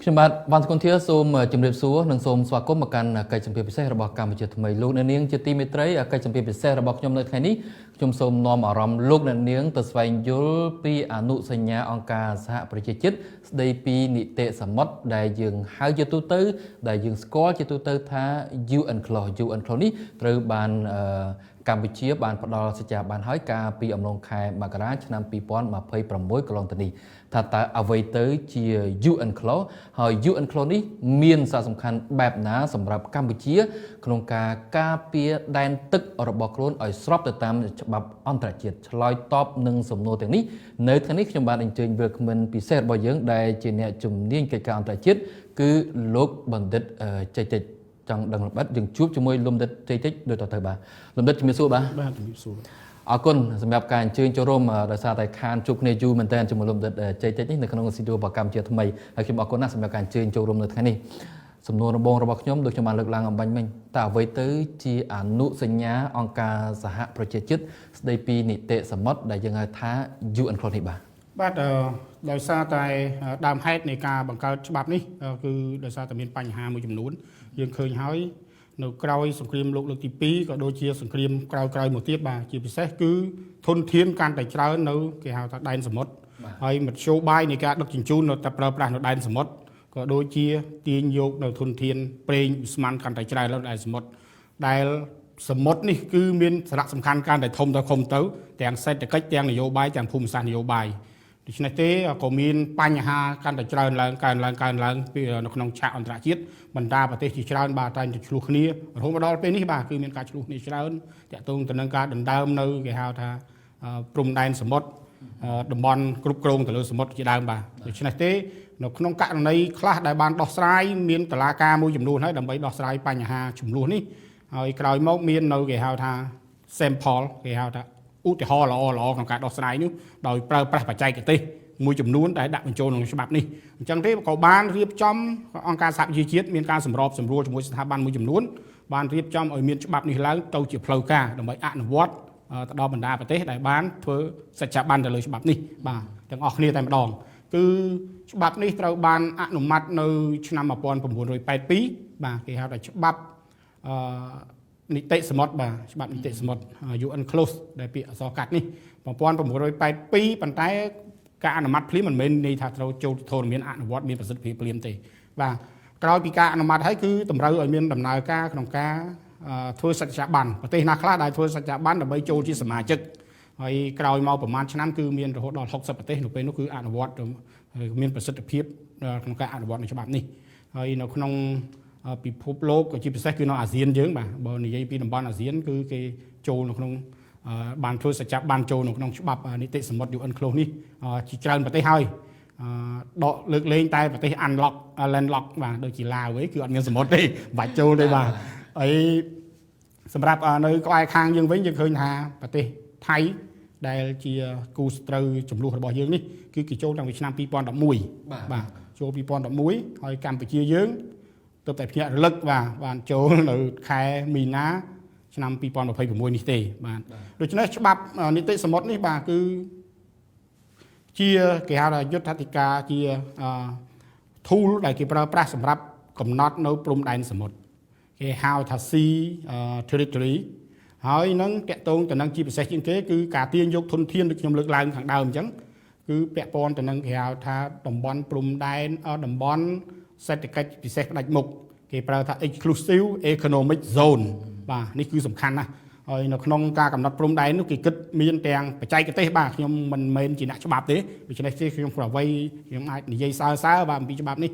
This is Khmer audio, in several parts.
ខ្ញុំបាទវ៉ាន់សគុន្ធាសូមជម្រាបសួរនិងសូមស្វាគមន៍មកកាន់កិច្ចសម្ភាសន៍ពិសេសរបស់កម្ពុជាថ្មីលោកអ្នកនាងជាទីមេត្រីកិច្ចសម្ភាសន៍ពិសេសរបស់ខ្ញុំនៅថ្ងៃនេះខ្ញុំសូមនាំអារម្មណ៍លោកអ្នកនាងទៅស្វែងយល់ពីអនុសញ្ញាអង្គការសហប្រជាជាតិស្ដីពីនីតិសមុទ្រដែលយើងហៅជាទូទៅដែលយើងស្គាល់ជាទូទៅថា UNCLOS UNCLOS នេះត្រូវបានអឺកម្ពុជាបានផ្ដល់សច្ចាប័នហើយកាលពីអំឡុងខែមករាឆ្នាំ2026កន្លងទៅនេះថាតើអ្វីទៅជា UNCLOS ហើយ UNCLOS នេះមានសារសំខាន់បែបណាសម្រាប់កម្ពុជា ក្នុងការការពារដែនទឹករបស់ខ្លួនឲ្យស្របទៅតាមច្បាប់អន្តរជាតិឆ្លើយតបនឹងសំណួរទាំងនេះនៅថ្ងៃនេះខ្ញុំបានអញ្ជើញវាគ្មិនពិសេសរបស់យើងដែលជាអ្នកជំនាញកិច្ចការអន្តរជាតិគឺលោកបណ្ឌិតជ័យតិចចង់ដឹងលម្អិតយើងជួបជាមួយលោកបណ្ឌិតជ័យតិចដូចតទៅបាទលោកបណ្ឌិតជំរាបសួរបាទ បាទជំរាបសួរ អរគុណសម្រាប់ការអញ្ជើញចូលរួមដោយសារតែខានជួបគ្នាយូរមែនទែនជាមួយលោកបណ្ឌិតជ័យតិចនេះនៅក្នុងស្ទូឌីយោរបស់កម្ពុជាថ្មីហើយខ្ញុំអរគុណណាស់សម្រាប់ការអញ្ជើញចូលរួមនៅថ្ងៃនេះសំណួរដំបូងរបស់ខ្ញុំដូចខ្ញុំបានលើកឡើងអម្បាញ់មិញតើអ្វីទៅជាអនុសញ្ញាអង្គការសហប្រជាជាតិស្ដីពីនីតិសមុទ្រដែលយើងហៅថា UNCLOS នេះបាទ បាទដោយសារតែដើមហេតុនៃការបង្កើតច្បាប់នេះគឺដោយសារតែមានបញ្ហាមួយចំនួនយើងឃើញហើយនៅក្រោយសង្គ្រាមលោកលើកទី2ក៏ដូចជាសង្គ្រាមក្រោយក្រោយមកទៀតបាទជាពិសេសគឺធនធានកាន់តែច្រើននៅគេហៅថាដែនសមុទ្រហើយមធ្យោបាយនៃការដឹកជញ្ជូននៅតែប្រើប្រាស់នៅដែនសមុទ្រក៏ដូចជាទាញយកនៅធនធានប្រេងឧស្ម័នកាន់តែច្រើននៅដែនសមុទ្រដែលសមុទ្រនេះគឺមានសារៈសំខាន់កាន់តែធំទៅធំទៅទាំងសេដ្ឋកិច្ចទាំងនយោបាយទាំងភូមិសាស្ត្រនយោបាយដូច្នេះទេក៏មានបញ្ហាកាន់តែច្រើនឡើងកើនឡើងកើនឡើងពីនៅក្នុងឆាកអន្តរជាតិបណ្ដាប្រទេសជាច្រើនបាទតែងតែឈ្លោះគ្នារហូតមកដល់ពេលនេះបាទគឺមានការឈ្លោះគ្នាច្រើនតាក់ទងទៅនឹងការដណ្ដើមនៅគេហៅថាព្រំដែនសមុទ្រតំបន់គ្រប់គ្រងទៅលើសមុទ្រជាដើមបាទដូច្នេះទេនៅក្នុងករណីខ្លះដែលបានដោះស្រាយមានតឡាការមួយចំនួនហើយដើម្បីដោះស្រាយបញ្ហាចំនួននេះហើយក្រោយមកមាននៅគេហៅថា sample គេហៅថាឧទាហរណ៍ល្អល្អក្នុងការដោះស្រាយនោះដោយប្រើប្រាស់បច្ចេកទេសមួយចំនួនដែលដាក់បញ្ចូលក្នុងច្បាប់នេះអញ្ចឹងទេក៏បានរៀបចំអង្គការសហប្រជាជាតិមានការសម្របសម្រួលជាមួយស្ថាប័នមួយចំនួនបានរៀបចំឲ្យមានច្បាប់នេះឡើងទៅជាផ្លូវការដើម្បីអនុវត្តទៅដល់បណ្ដាប្រទេសដែលបានធ្វើសច្ចាប័នទៅលើច្បាប់នេះបាទទាំងអស់គ្នាតែម្ដងគឺច្បាប់នេះត្រូវបានអនុម័តនៅឆ្នាំ1982បាទគេហៅថាច្បាប់អឺនីតិសមុទ្របាទច្បាប់នីតិសមុទ្រ UNCLOS ដែលពាក្យអក្សរកាត់នេះ1982ប៉ុន្តែការអនុម័តភ្លាមមិនមែនន័យថាត្រូវចូលធរមានអនុវត្តមានប្រសិទ្ធភាពភ្លាមទេបាទក្រោយពីការអនុម័តហើយគឺតម្រូវឲ្យមានដំណើរការក្នុងការធ្វើសច្ចាប័នប្រទេសណាខ្លះដែលធ្វើសច្ចាប័នដើម្បីចូលជាសមាជិកហើយក្រោយមកប្រហែលឆ្នាំគឺមានរហូតដល់60ប្រទេសនៅពេលនោះគឺអនុវត្តមានប្រសិទ្ធភាពក្នុងការអនុវត្តនៅច្បាប់នេះហើយនៅក្នុងពិភពលោកក៏ជាពិសេសគឺនៅអាស៊ានយើងបាទបើនិយាយពីតំបន់អាស៊ានគឺគេចូលនៅក្នុងបានធ្វើសច្ចាប័នចូលនៅក្នុងច្បាប់នីតិសមុទ្រ UNCLOS នេះជាច្រើនប្រទេសហើយដកលើកលែងតែប្រទេស unlock landlock បាទដូចជាឡាវឯងគឺអត់មានសមុទ្រទេមិនបាច់ចូលទេបាទហើយសម្រាប់នៅក្បែរខាងយើងវិញយើងឃើញថាប្រទេសថៃដែលជាគូសត្រូវចំនួនរបស់យើងនេះគឺគេចូលតាំងពីឆ្នាំ2011បាទចូល2011ហើយកម្ពុជាយើងទើបតែភ្ញាក់រលឹកបាទបានចូលនៅខែមីនាឆ្នាំ2026នេះទេបាទដូច្នេះច្បាប់នីតិសមុទ្រនេះបាទគឺជាគេហៅថាយុទ្ធធិការជា tool ដែលគេប្រើប្រាស់សម្រាប់កំណត់នៅព្រំដែនសមុទ្រគេហៅថា sea territory ហើយនឹងតាក់ទងទៅនឹងជាពិសេសជាងគេគឺការទាញយកធនធានដូចខ្ញុំលើកឡើងខាងដើមអញ្ចឹងគឺពាក់ព័ន្ធទៅនឹងគេហៅថាតំបន់ព្រំដែនតំបន់សេដ្ឋកិច្ចពិសេសផ្ដាច់មុខគេប្រើថា exclusive economic zone បាទនេះគឺសំខាន់ណាស់ហើយនៅក្នុងការកំណត់ព្រំដែននោះគេគិតមានទាំងបច្ចេកទេសបាទខ្ញុំមិនមែនជាអ្នកច្បាប់ទេដូច្នេះទេខ្ញុំប្រវ័យខ្ញុំអាចនិយាយសើសើបាទអំពីច្បាប់នេះ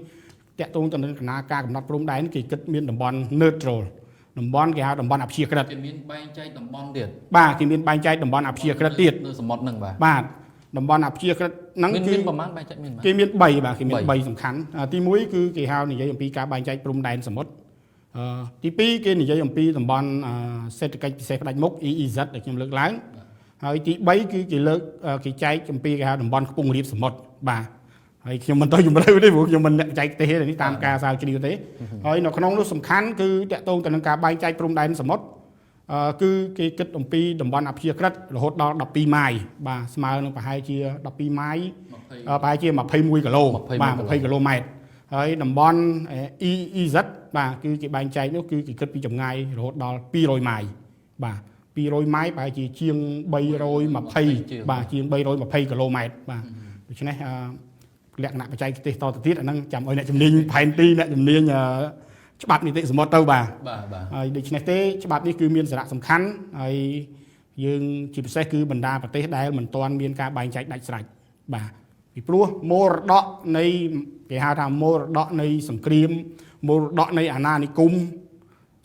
តាក់ទងទៅនឹងគណៈការកំណត់ព្រំដែនគេគិតមានតំបន់ neutral តំបន់គេហៅតំបន់អព្យាក្រឹត គេមានបែងចែកតំបន់ទៀត បាទគេមានបែងចែកតំបន់អព្យាក្រឹតទៀត នៅសមុទ្រហ្នឹងបាទ បាទតំបន់អព្យាក្រឹតហ្នឹង មាន គឺ មានប្រមាណបែងចែកមានបាទ គេមាន3បាទគេមាន3សំខាន់ទី1គឺគេហៅនិយាយអំពីការបែងចែកព្រំដែនសមុទ្រទី2គេនិយាយអំពីតំបន់សេដ្ឋកិច្ចពិសេសផ្ដាច់មុខ EEZ ដែលខ្ញុំលើកឡើងហើយទី3គឺគេលើកគេចែកអំពីគេហៅតំបន់ខ្ពង់រាបសមុទ្របាទហើយខ្ញុំមិនទៅជម្រៅទេព្រោះខ្ញុំមិនអ្នកបច្ចេកទេសទេនេះតាមការស្រាវជ្រាវទេហើយនៅក្នុងនោះសំខាន់គឺតាក់ទងទៅនឹងការបែងចែកព្រំដែនសមុទ្រគឺគេគិតអំពីតំបន់អព្យាក្រឹតរហូតដល់12ម៉ាយបាទស្មើនឹងប្រហែលជា12ម៉ាយប្រហែលជា21គីឡូបាទ20គីឡូម៉ែត្រ ហើយតំបន់ EEZ បាទគឺគេបែងចែកនោះគឺគេគិតពីចម្ងាយរហូតដល់200ម៉ាយបាទ200ម៉ាយប្រហែលជាជាង320បាទជាង320គីឡូម៉ែត្របាទដូច្នេះលក្ខណៈបច្ចេកទេសតទៅទៀតអាហ្នឹងចាំឲ្យអ្នកជំនាញផែនទីអ្នកជំនាញច្បាប់នីតិសមុទ្រទៅបាទ បាទបាទ ហើយដូច្នេះទេច្បាប់នេះគឺមានសារៈសំខាន់ហើយយើងជាពិសេសគឺបណ្ដាប្រទេសដែលមិនទាន់មានការបែងចែកដាច់ស្រេចបាទពីព្រោះមរតកនៃគេហៅថាមរតកនៃសង្គ្រាមមរតកនៃអាណានិគម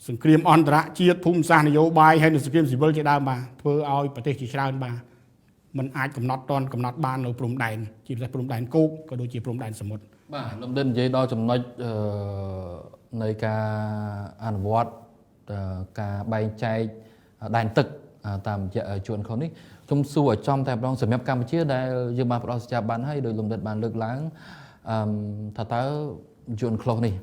សង្គ្រាមអន្តរជាតិភូមិសាស្ត្រនយោបាយហើយនិងសង្គ្រាមស៊ីវិលជាដើមបាទធ្វើឲ្យប្រទេសជាច្រើនបាទมันអាចកំណត់តន់កំណត់បាននៅព្រំដែនជាពិសេសព្រំដែនគោកក៏ដូចជាព្រំដែនសមុទ្រ បាទលោកដិននិយាយដល់ចំណុចនៃការអនុវត្តការបែងចែកដែនទឹកតាមរយៈជួនខុសនេះខ្ញុំសួរឲ្យចំតែម្ដងសម្រាប់កម្ពុជាដែលយើងបានផ្ដល់សច្ចាប័នហើយដោយលោកដិនបានលើកឡើងអឺថាតើជួនខុសនេះ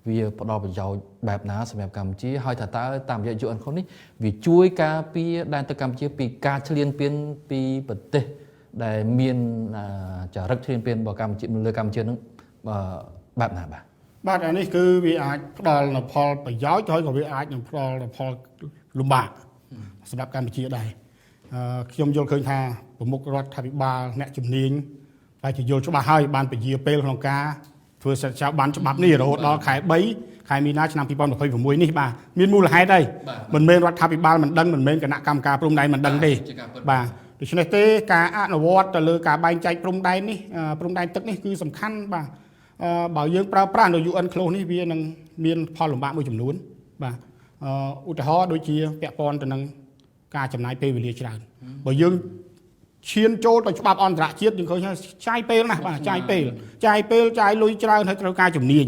វាផ្ដល់ប្រយោជន៍បែបណាសម្រាប់កម្ពុជាហើយថាតើតាមរយៈ UN ខុសនេះវាជួយការពារដែនទឹកកម្ពុជាពីការឈ្លានពានពីប្រទេសដែលមានចរិតឈ្លានពានរបស់កម្ពុជាលើកម្ពុជានឹងបែបណាបាទ បាទអានេះគឺវាអាចផ្ដល់នូវផលប្រយោជន៍ហើយក៏វាអាចនឹងផ្ដល់នូវផលលំបាកសម្រាប់កម្ពុជាដែរខ្ញុំយល់ឃើញថាប្រមុខរដ្ឋាភិបាលអ្នកជំនាញតែជាយល់ច្បាស់ហើយបានពជាពេលក្នុងការធ្វើសេចក្ដីបានច្បាប់នេះរហូតដល់ខែ3ខែមីនាឆ្នាំ2026នេះបាទមានមូលហេតុហើយមិនមែនរដ្ឋាភិបាលមិនដឹងមិនមែនគណៈកម្មការព្រំដែនមិនដឹងទេបាទដូច្នេះទេការអនុវត្តទៅលើការបែងចែកព្រំដែននេះព្រំដែនទឹកនេះគឺសំខាន់បាទបើយើងប្រើប្រាស់នៅ UN Clause នេះវានឹងមានផលលំបាកមួយចំនួនបាទឧទាហរណ៍ដូចជាពាក់ព័ន្ធទៅនឹងការចំណាយពេលវេលាច្រើនបើយើងឈានចូលទៅច្បាប់អន្តរជាតិយើងឃើញថាចាយពេលណាស់បាទចាយពេលចាយពេលចាយលុយច្រើនហើយត្រូវការជំនាញ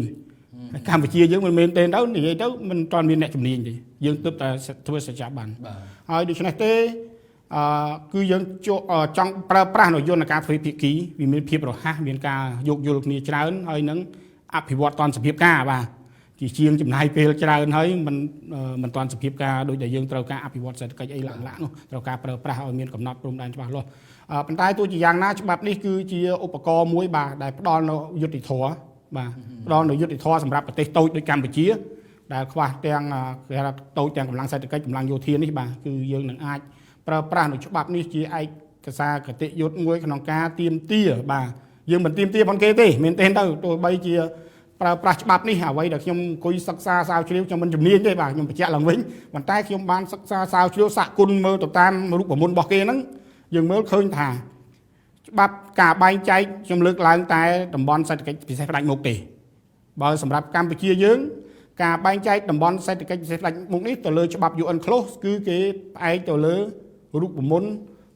កម្ពុជាយើងមិនមែនទេទៅនិយាយទៅមិនទាន់មានអ្នកជំនាញទេយើងទើបតែធ្វើសច្ចាប័នហើយដូច្នេះទេគឺយើងចង់ប្រើប្រាស់នៅយន្តការទ្វេភាគីវាមានភាពរហ័សមានការយោគយល់គ្នាច្រើនហើយនឹងអភិវឌ្ឍតនសភាពការបាទជាជាងចំណាយពេលច្រើនហើយមិនតនសភាពការដូចដែលយើងត្រូវការអភិវឌ្ឍសេដ្ឋកិច្ចអីឡាក់ឡាក់នោះត្រូវការប្រើប្រាស់ឲ្យមានកំណត់ព្រំដែនច្បាស់លាស់ប៉ុន្តែទោះជាយ៉ាងណាច្បាប់នេះគឺជាឧបករណ៍មួយបាទដែលផ្ដល់នូវយុត្តិធម៌បាទផ្ដល់នូវយុត្តិធម៌សម្រាប់ប្រទេសតូចដូចកម្ពុជាដែលខ្វះទាំងគេហៅថាតូចទាំងកម្លាំងសេដ្ឋកិច្ចកម្លាំងយោធានេះបាទគឺយើងនឹងអាចប្រើប្រាស់នៅច្បាប់នេះជាឯកសារគតិយុត្តមួយក្នុងការទាមទារបាទយើងមិនទាមទារផងគេទេមែនទេទៅទោះបីជាប្រើប្រាស់ច្បាប់នេះអ្វីដែលខ្ញុំអង្គុយសិក្សាស្រាវជ្រាវខ្ញុំមិនជំនាញទេបាទខ្ញុំបញ្ជាក់ឡើងវិញប៉ុន្តែខ្ញុំបានសិក្សាស្រាវជ្រាវសាកគុណមើលទៅតាមរូបមន្តរបស់គេហ្នឹងយើងមើលឃើញថាច្បាប់ការបែងចែកខ្ញុំលើកឡើងតែតំបន់សេដ្ឋកិច្ចពិសេសផ្ដាច់មុខទេបើសម្រាប់កម្ពុជាយើងការបែងចែកតំបន់សេដ្ឋកិច្ចពិសេសផ្ដាច់មុខនេះទៅលើច្បាប់ UN Clause គឺគេផ្អែកទៅលើរូបមន្ត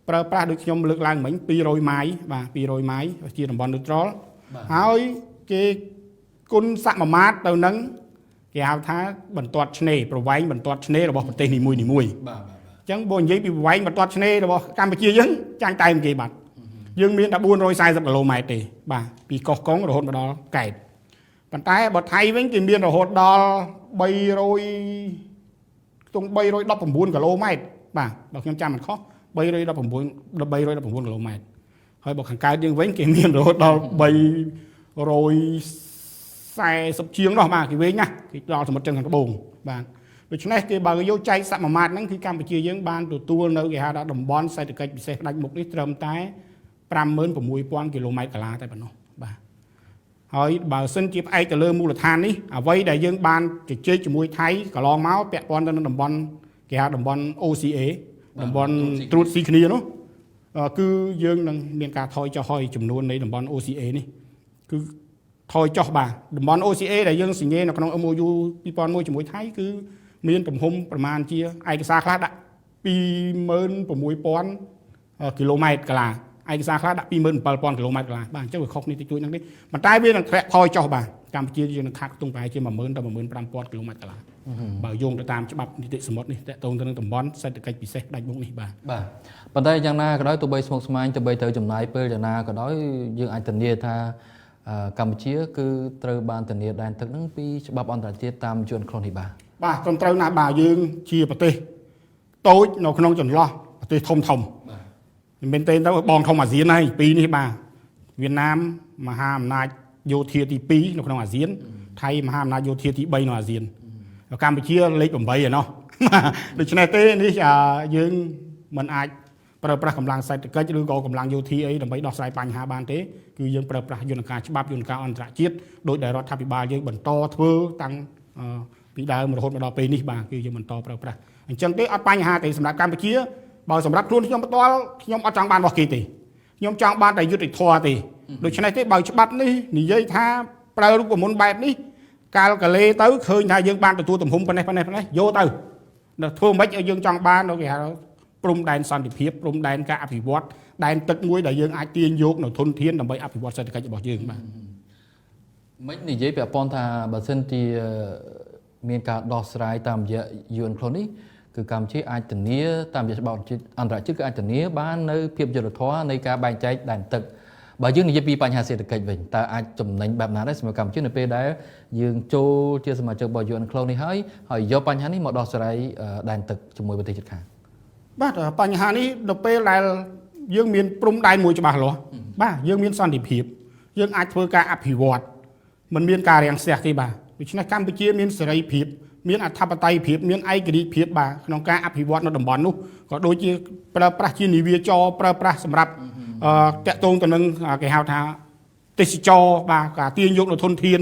ប្រើប្រាស់ដូចខ្ញុំលើកឡើងមិញ200ម៉ាយបាទ200ម៉ាយជាតំបន់ neutral ហើយគេគុណសមាមាត្រទៅនឹងគេហៅថាបន្ទាត់ឆ្នេរប្រវែងបន្ទាត់ឆ្នេររបស់ប្រទេសនីមួយៗ បាទ អញ្ចឹងបើនិយាយពីប្រវែងបន្ទាត់ឆ្នេររបស់កម្ពុជាយើងចាញ់តែគេបាទយើងមានតែ440គីឡូម៉ែត្រទេបាទពីកោះកុងរហូតមកដល់កែបប៉ុន្តែបើថៃវិញគេមានរហូតដល់300ខ្ទង់319គីឡូម៉ែត្របាទបើខ្ញុំចាំមិនខុស319 319គីឡូម៉ែត្រហើយបើខាងកើតយើងវិញគេមានរហូតដល់340ជាងនោះបាទគេវិញណាគេដល់សមុទ្រចិនខាងត្បូងបាទដូច្នេះគេបើយកចែកសមាមាត្រហ្នឹងគឺកម្ពុជាយើងបានទទួលនៅគេហៅថាតំបន់សេដ្ឋកិច្ចពិសេសផ្ដាច់មុខនេះត្រឹមតែ56000គីឡូម៉ែត្រកាឡាតែប៉ុណ្ណោះបាទហើយបើសិនជាផ្អែកទៅលើមូលដ្ឋាននេះអ្វីដែលយើងបានជជែកជាមួយថៃកន្លងមកពាក់ព័ន្ធទៅនឹងតំបន់គេហៅតំបន់ OCA តំបន់ត្រួតស៊ីគ្នានោះគឺយើងនឹងមានការថយចុះហើយចំនួននៃតំបន់ OCA នេះគឺថយចុះបាទតំបន់ OCA ដែលយើងសញ្ញេនៅក្នុង MOU 2001ជាមួយថៃគឺមានទំហំប្រមាណជាឯកសារខ្លះដាក់26000គីឡូម៉ែត្រកាឡាឯកសារខ្លះដាក់27000គីឡូម៉ែត្រកាឡាបាទអញ្ចឹងវាខុសគ្នាតិចតួចហ្នឹងទេប៉ុន្តែវានឹងធ្លាក់ថយចុះបាទកម្ពុជាយើងនឹងខាតខ្ទង់ប្រហែលជា10000ដល់15000គីឡូម៉ែត្រកាឡាបើយោងទៅតាមច្បាប់នីតិសមុទ្រនេះតកតងទៅនឹងតំបន់សេដ្ឋកិច្ចពិសេសផ្ដាច់មុខនេះបាទ បាទប៉ុន្តែយ៉ាងណាក៏ដោយទោះបីស្មុគស្មាញទោះបីត្រូវចំណាយពេលយ៉ាងណាក៏ដោយយើងអាចធានាថាកម្ពុជាគឺត្រូវបានធានាដែនទឹកហ្នឹងពីច្បាប់អន្តរជាតិតាមជួនខ្លួននេះបាទ បាទត្រឹមត្រូវណាស់បាទយើងជាប្រទេសតូចនៅក្នុងចន្លោះប្រទេសធំធំមិនមែនទេទៅបងធំអាស៊ានហើយពីរនេះបាទវៀតណាមមហាអំណាច យោធាទី2នៅក្នុងអាស៊ានថៃមហាអំណាចយោធាទី3នៅអាស៊ានកម្ពុជាលេខ8ឯណោះដូច្នេះទេនេះយើងមិនអាចប្រើប្រាស់កម្លាំងសេដ្ឋកិច្ចឬក៏កម្លាំងយោធាអីដើម្បីដោះស្រាយបញ្ហាបានទេគឺយើងប្រើប្រាស់យន្តការច្បាប់យន្តការអន្តរជាតិដោយដែលរដ្ឋាភិបាលយើងបន្តធ្វើតាំងពីដើមរហូតមកដល់ពេលនេះបាទគឺយើងបន្តប្រើប្រាស់អញ្ចឹងទេអត់បញ្ហាទេសម្រាប់កម្ពុជាបើសម្រាប់ខ្លួនខ្ញុំផ្ទាល់ខ្ញុំអត់ចង់បានរបស់គេទេខ្ញុំចង់បានតែយុត្តិធម៌ទេដូច្នេះទេបើច្បាប់នេះនិយាយថាប្រើរូបមន្តបែបនេះកាលកលេទៅឃើញថាយើងបានទទួលទំហំប៉ុណ្ណេះប៉ុណ្ណេះប៉ុណ្ណេះយកទៅធ្វើមិនឲ្យយើងចង់បានគេហៅព្រំដែនសន្តិភាពព្រំដែនការអភិវឌ្ឍដែនទឹកមួយដែលយើងអាចទាញយកនៅធនធានដើម្បីអភិវឌ្ឍសេដ្ឋកិច្ចរបស់យើងបាទមិននិយាយពាក់ព័ន្ធថាបើសិនជាមានការដោះស្រាយតាមរយៈ UN ខ្លួននេះគឺកម្ពុជាអាចធានាតាមរយៈច្បាប់អន្តរជាតិគឺអាចធានាបាននៅភាពយុត្តិធម៌នៃការបែងចែកដែនទឹកបើយើងនិយាយពីបញ្ហាសេដ្ឋកិច្ចវិញតើអាចចំណេញបែបណាដែរសម្រាប់កម្ពុជានៅពេលដែលយើងចូលជាសមាជិករបស់ UN ខ្លួននេះហើយយកបញ្ហានេះមកដោះស្រាយដែនទឹកជាមួយប្រទេសជិតខាងបាទបញ្ហានេះដល់ពេលដែលយើងមានព្រំដែនមួយច្បាស់លាស់បាទយើងមានសន្តិភាពយើងអាចធ្វើការអភិវឌ្ឍមិនមានការរាំងស្ទះទេបាទដូច្នេះកម្ពុជាមានសេរីភាពមានអធិបតេយ្យភាពមានឯករាជ្យភាពបាទក្នុងការអភិវឌ្ឍនៅតំបន់នោះក៏ដូចជាប្រើប្រាស់ជានាវាចរប្រើប្រាស់សម្រាប់តាក់ទងទៅនឹងគេហៅថាទេសចរបាទការទាញយកនៅធនធាន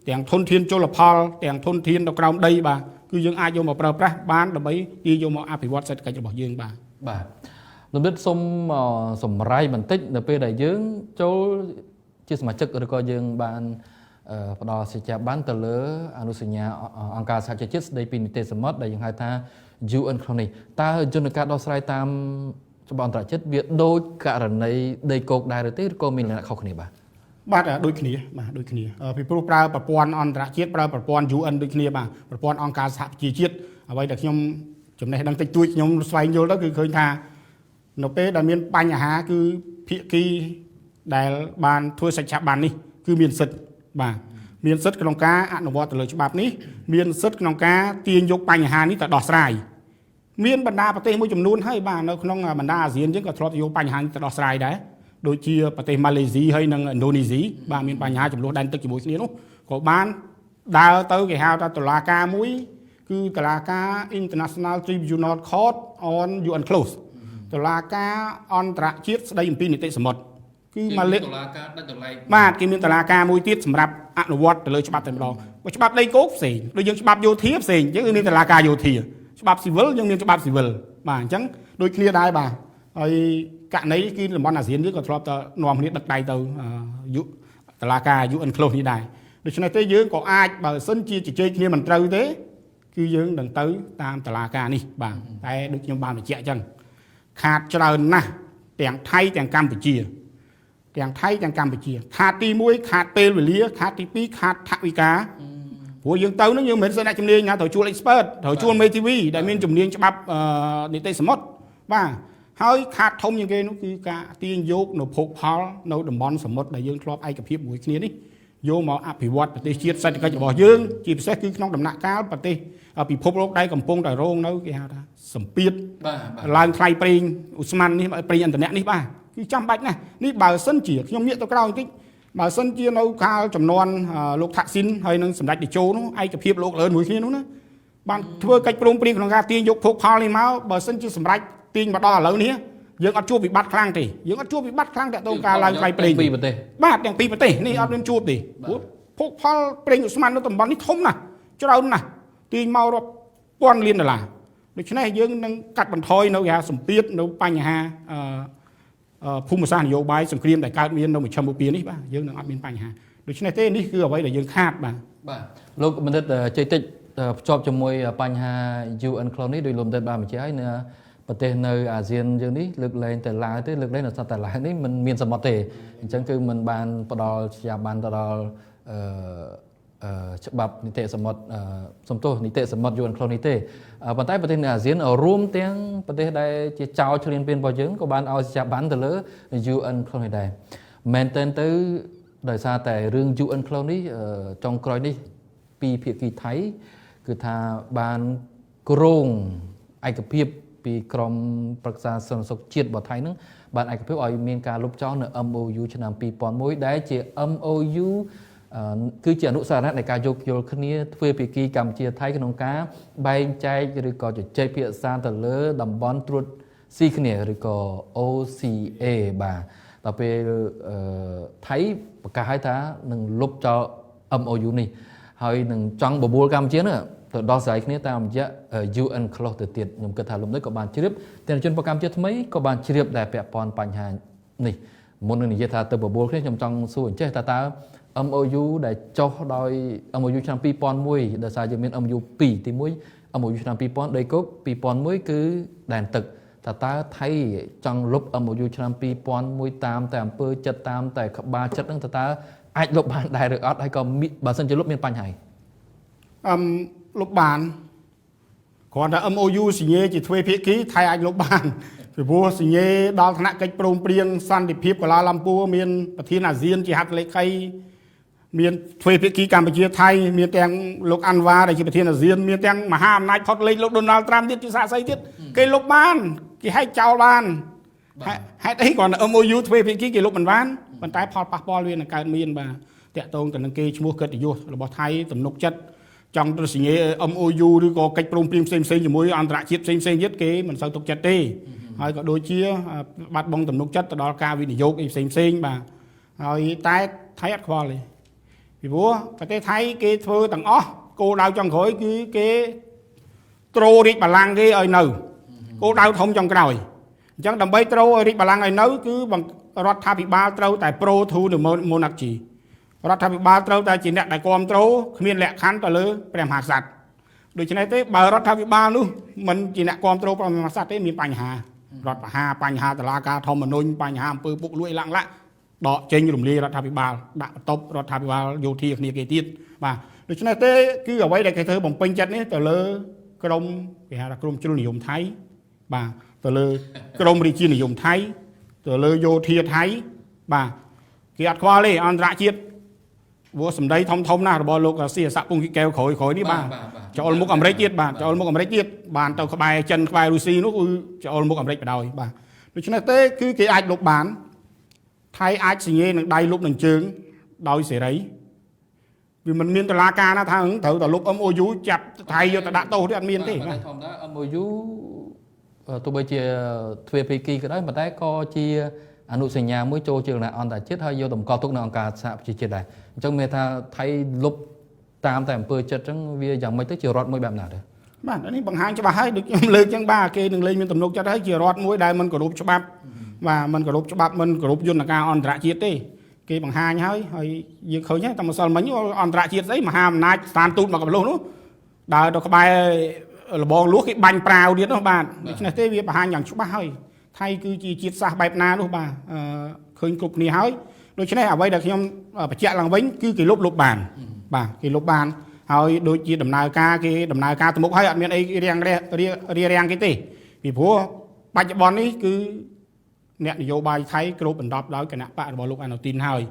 ទាំងធនធានជលផលទាំងធនធាននៅក្រោមដីបាទគឺយើងអាចយកមកប្រើប្រាស់បានដើម្បីទាញយកមកអភិវឌ្ឍសេដ្ឋកិច្ចរបស់យើងបាទបាទលោកនិតសូមសម្រាយបន្តិចនៅពេលដែលយើងចូលជាសមាជិកឬក៏យើងបានផ្ដល់សេចក្ដីបានទៅលើអនុសញ្ញាអង្គការសហប្រជាជាតិស្ដីពីនីតិសមុទ្រដែលយើងហៅថា UN ក្នុងនេះតើយន្តការដោះស្រាយតាមច្បាប់អន្តរជាតិវាដូចករណីដីគោកដែរឬទេឬក៏មានលក្ខណៈខុសគ្នាបាទបាទដូចគ្នាបាទដូចគ្នាពីព្រោះប្រើប្រព័ន្ធអន្តរជាតិប្រើប្រព័ន្ធ UN ដូចគ្នាបាទប្រព័ន្ធអង្គការសហប្រជាជាតិអ្វីដែលខ្ញុំចំណេះដឹងតិចតួចខ្ញុំស្វែងយល់ទៅគឺឃើញថានៅពេលដែលមានបញ្ហាគឺភាគីដែលបានធ្វើសេចក្ដីបាននេះគឺមានសិទ្ធិបាទមានសិទ្ធិក្នុងការអនុវត្តទៅលើច្បាប់នេះមានសិទ្ធិក្នុងការទាញយកបញ្ហានេះទៅដោះស្រាយមានបណ្ដាប្រទេសមួយចំនួនហើយបាទនៅក្នុងបណ្ដាអាស៊ានយើងក៏ធ្លាប់យកបញ្ហានេះទៅដោះស្រាយដែរដូចជាប្រទេសម៉ាឡេស៊ីហើយនិងឥណ្ឌូនេស៊ីបាទមានបញ្ហាចំនួនដែនទឹកជាមួយគ្នានោះក៏បានដើរទៅគេហៅថាតុលាការមួយគឺតុលាការ International Tribunal Court on UN Close តុលាការអន្តរជាតិស្ដីអំពីនីតិសមុទ្រគឺម៉ាឡេតុលាការដាច់ដោយឡែកបាទគេមានតុលាការមួយទៀតសម្រាប់អនុវត្តទៅលើច្បាប់តែម្ដងបើច្បាប់ដីគោកផ្សេងដូចយើងច្បាប់យោធាផ្សេងយើងមានតុលាការយោធាច្បាប់ស៊ីវិលយើងមានច្បាប់ស៊ីវិលបាទអញ្ចឹងដូចគ្នាដែរបាទហើយករណីគឺតំបន់អាស៊ានយើងក៏ធ្លាប់តែនាំគ្នាដឹកដៃទៅយុតុលាការ UN Close នេះដែរដូច្នេះទេយើងក៏អាចបើសិនជាជជែកគ្នាមិនត្រូវទេគឺយើងនឹងទៅតាមតុលាការនេះបាទតែដូចខ្ញុំបានបញ្ជាក់អញ្ចឹងខាតច្រើនណាស់ទាំងថៃទាំងកម្ពុជាទាំងថៃទាំងកម្ពុជាខាតទី1ខាតពេលវេលាខាតទី2ខាតថវិកាព្រោះយើងទៅនឹងយើងមិនមែនសិនអ្នកជំនាញណាត្រូវជួល expert ត្រូវជួលមេធាវីដែលមានជំនាញច្បាប់នីតិសមុទ្របាទហើយខាតធំជាងគេនោះគឺការទាញយកនៅភោគផលនៅតំបន់សមុទ្រដែលយើងធ្លាប់ឯកភាពមួយគ្នានេះយកមកអភិវឌ្ឍប្រទេសជាតិសេដ្ឋកិច្ចរបស់យើងជាពិសេសគឺក្នុងដំណាក់កាលប្រទេសពិភពលោកដែលកំពុងតែរងនៅគេហៅថាសម្ពាធឡើងថ្លៃប្រេងឧស្ម័ននេះប្រេងឥន្ធនៈនេះបាទគឺចាំបាច់ណាស់នេះបើសិនជាខ្ញុំងាកទៅក្រោយបន្តិចបើសិនជានៅកាលចំនួនលោកថាក់ស៊ីនហើយនឹងសម្ដេចតេជោនោះឯកភាពលោកលឿនមួយគ្នានោះណាបានធ្វើកិច្ចព្រមព្រៀងក្នុងការទាញយកភោគផលនេះមកបើសិនជាសម្ដេចទាញមកដល់ឥឡូវនេះយើងអត់ជួបវិបត្តិខ្លាំងទេយើងអត់ជួបវិបត្តិខ្លាំងតាក់ទងការឡើងថ្លៃប្រេងពីរប្រទេសបាទទាំងពីរប្រទេសនេះអត់មានជួបទេព្រោះភោគផលប្រេងឧស្ម័ននៅតំបន់នេះធំណាស់ច្រើនណាស់ទាញមករាប់ពាន់លានដុល្លារដូច្នេះយើងនឹងកាត់បន្ថយនៅគេហៅសម្ពាធនៅបញ្ហាភូមិសាស្ត្រនយោបាយសង្គ្រាមដែលកើតមាននៅមជ្ឈិមបូព៌ានេះបាទយើងនឹងអត់មានបញ្ហាដូច្នេះទេនេះគឺអ្វីដែលយើងខាតបាទបាទលោកបណ្ឌិតជ័យតិចភ្ជាប់ជាមួយបញ្ហា UN Close នេះដោយលោកបណ្ឌិតបានបញ្ជាក់ហើយនៅប្រទេសនៅអាស៊ានយើងនេះលើកលែងតែឡាវទេលើកលែងតែឡាវនេះមិនមានសមុទ្រទេអញ្ចឹងគឺមិនបានផ្ដល់ជាបានទៅដល់ច្បាប់នីតិសមុទ្រសំទោសនីតិសមុទ្រ UN Close នេះទេប៉ុន្តែប្រទេសនៅអាស៊ានរួមទាំងប្រទេសដែលជាចោលឈ្លានពានរបស់យើងក៏បានឲ្យស្ថាប័នទៅលើ UN Close នេះដែរមែនទែនទៅដោយសារតែរឿង UN Close នេះចុងក្រោយនេះពីភាគីថៃគឺថាបានគ្រោងឯកភាពពីក្រមប្រឹក្សាសន្តិសុខជាតិរបស់ថៃនឹង បានឯកភាពឲ្យមានការលុបចោលនៅ MOU ឆ្នាំ2001ដែលជា MOU គឺជាអនុស្សរណៈនៃការយោគយល់គ្នាទ្វេភាគីកម្ពុជាថៃក្នុងការបែងចែកឬក៏ជជែកពិភាក្សាទៅលើតំបន់ត្រួតស៊ីគ្នាឬក៏ OCA បាទដល់ពេលថៃប្រកាសឲ្យថានឹងលុបចោល MOU នេះហើយនឹងចង់បបួលកម្ពុជានោះទៅដោះស្រាយគ្នាតាមរយៈ UN Clause ទៅទៀតខ្ញុំគិតថាលោកនេះក៏បានជ្រាបទាំងជនប្រកម្ពុជាថ្មីក៏បានជ្រាបដែលពាក់ព័ន្ធបញ្ហានេះមុននឹងនិយាយថាទៅបបួលគ្នាខ្ញុំចង់សួរអញ្ចេះតើ MOU ដែលចុះដោយ MOU ឆ្នាំ2001ដោយសារយើងមាន MOU 2ទី1 MOU ឆ្នាំ2000ដីគោក2001គឺដែនទឹកតើថៃចង់លុប MOU ឆ្នាំ2001តាមតែអំពើចិត្តតាមតែក្បាលចិត្តហ្នឹងតើអាចលុបបានដែរឬអត់ហើយក៏បើសិនជាលុបមានបញ្ហាអឹមលុបបានគ្រាន់តែ MOU សញ្ញាជាទ្វេភាគីថៃអាចលុបបានពីព្រោះសញ្ញាដល់ថ្នាក់កិច្ចព្រមព្រៀងសន្តិភាពកូឡាឡាំពួរមានប្រធានអាស៊ានជាហត្ថលេខីមានទ្វេភាគីកម្ពុជាថៃមានទាំងលោកអាន់វ៉ាដែលជាប្រធានអាស៊ានមានទាំងមហាអំណាចផុតលេខលោកដូណាល់ត្រាំទៀតជាសាក្សីទៀតគេលុបបានគេហែកចោលបានហេតុអីគ្រាន់តែ MOU ទ្វេភាគីគេលុបមិនបានប៉ុន្តែផលប៉ះពាល់វានឹងកើតមានបាទតាក់ទងទៅនឹងគេឈ្មោះកិត្តិយសរបស់ថៃទំនុកចិត្តចង់ទៅសញ្ញា MOU ឬក៏កិច្ចព្រមព្រៀងផ្សេងៗជាមួយអន្តរជាតិផ្សេងៗទៀតគេមិនសូវទុកចិត្តទេហើយក៏ដូចជាបាត់បង់ទំនុកចិត្តទៅដល់ការវិនិយោគអីផ្សេងៗបាទហើយតែថៃអត់ខ្វល់ទេពីព្រោះប្រទេសថៃគេធ្វើទាំងអស់គោលដៅចុងក្រោយគឺគេត្រូរាជបល្ល័ង្កគេឲ្យនៅគោលដៅធំចុងក្រោយអញ្ចឹងដើម្បីត្រូឲ្យរាជបល្ល័ង្កឲ្យនៅគឺរដ្ឋាភិបាលត្រូវតែ pro to the monarchy រដ្ឋាភិបាលត្រូវតែជាអ្នកដែលគ្រប់គ្រងគ្មានលក្ខខណ្ឌទៅលើព្រះមហាក្សត្រដូច្នេះទេបើរដ្ឋាភិបាលនោះមិនជាអ្នកគ្រប់គ្រងព្រះមហាក្សត្រទេមានបញ្ហារដ្ឋបហាបញ្ហាតឡាការធម្មនុញ្ញបញ្ហាអំពើពុកលួយលាក់លាក់ដកចេញរំលាយរដ្ឋាភិបាលដាក់បន្ទប់រដ្ឋាភិបាលយោធាគ្នាគេទៀតបាទដូច្នេះទេគឺអ្វីដែលគេធ្វើបំពេញចិត្តនេះទៅលើក្រមគេហៅថាក្រមជ្រុលនិយមថៃបាទទៅលើក្រមរាជានិយមថៃទៅលើយោធាថៃបាទគេអត់ខ្វល់ទេអន្តរជាតិព្រោះសម្ដីធំធំណាស់របស់លោកស៊ីអស័កពងគីកែវក្រោយនេះបាទចូលមុខអាមេរិកទៀតបាទចូលមុខអាមេរិកទៀតបានទៅក្បែរចិនក្បែររុស្ស៊ីនោះគឺចូលមុខអាមេរិកបណ្ដោយបាទដូច្នេះទេគឺគេអាចលុបបានថៃអាចសញ្ញេនឹងដៃលុបនឹងជើងដោយសេរីវាមិនមានតឡាការណាថាត្រូវតែលុប MOU ចាប់ថៃយកទៅដាក់ទោសទេអត់មានទេបាទធម្មតា MOU ទោះបីជាទ្វេភាគីក៏ដោយប៉ុន្តែក៏ជាអនុសញ្ញាមួយចូលជាលក្ខណៈអន្តរជាតិហើយយកតម្កល់ទុកនៅអង្គការសហប្រជាជាតិដែរអញ្ចឹងមានថាថៃលុបតាមតែអំពើចិត្តអញ្ចឹងវាយ៉ាងម៉េចទៅជារដ្ឋមួយបែបណាទេបាទនេះបង្ហាញច្បាស់ហើយដូចខ្ញុំលើកអញ្ចឹងបាទគេនឹងលែងមានទំនុកចិត្តហើយជារដ្ឋមួយដែលមិនគោរពច្បាប់បាទមិនគោរពច្បាប់មិនគោរពយន្តការអន្តរជាតិទេគេបង្ហាញហើយហើយយើងឃើញហើយតែម្សិលមិញអន្តរជាតិស្អីមហាអំណាចស្ថានទូតមកកំឡុះនោះដើរទៅក្បែរលបងលួសគេបាញ់ប្រាវទៀតនោះបាទដូច្នេះទេវាបង្ហាញយ៉ាងច្បាស់ហើយថៃគឺជាជាតិសាសន៍បែបណានោះបាទឃើញគ្រប់គ្នាហើយដូច្នេះអ្វីដែលខ្ញុំបញ្ជាក់ឡើងវិញគឺគេលុបបានបាទគេលុបបានហើយដូចជាដំណើរការគេដំណើរការទៅមុខហើយអត់មានអីរារាំងគេទេពីព្រោះបច្ចុប្បន្ននេះគឺអ្នកនយោបាយថៃគ្របដណ្ដប់ដោយគណៈបករបស់លោកអានុទីនហើយ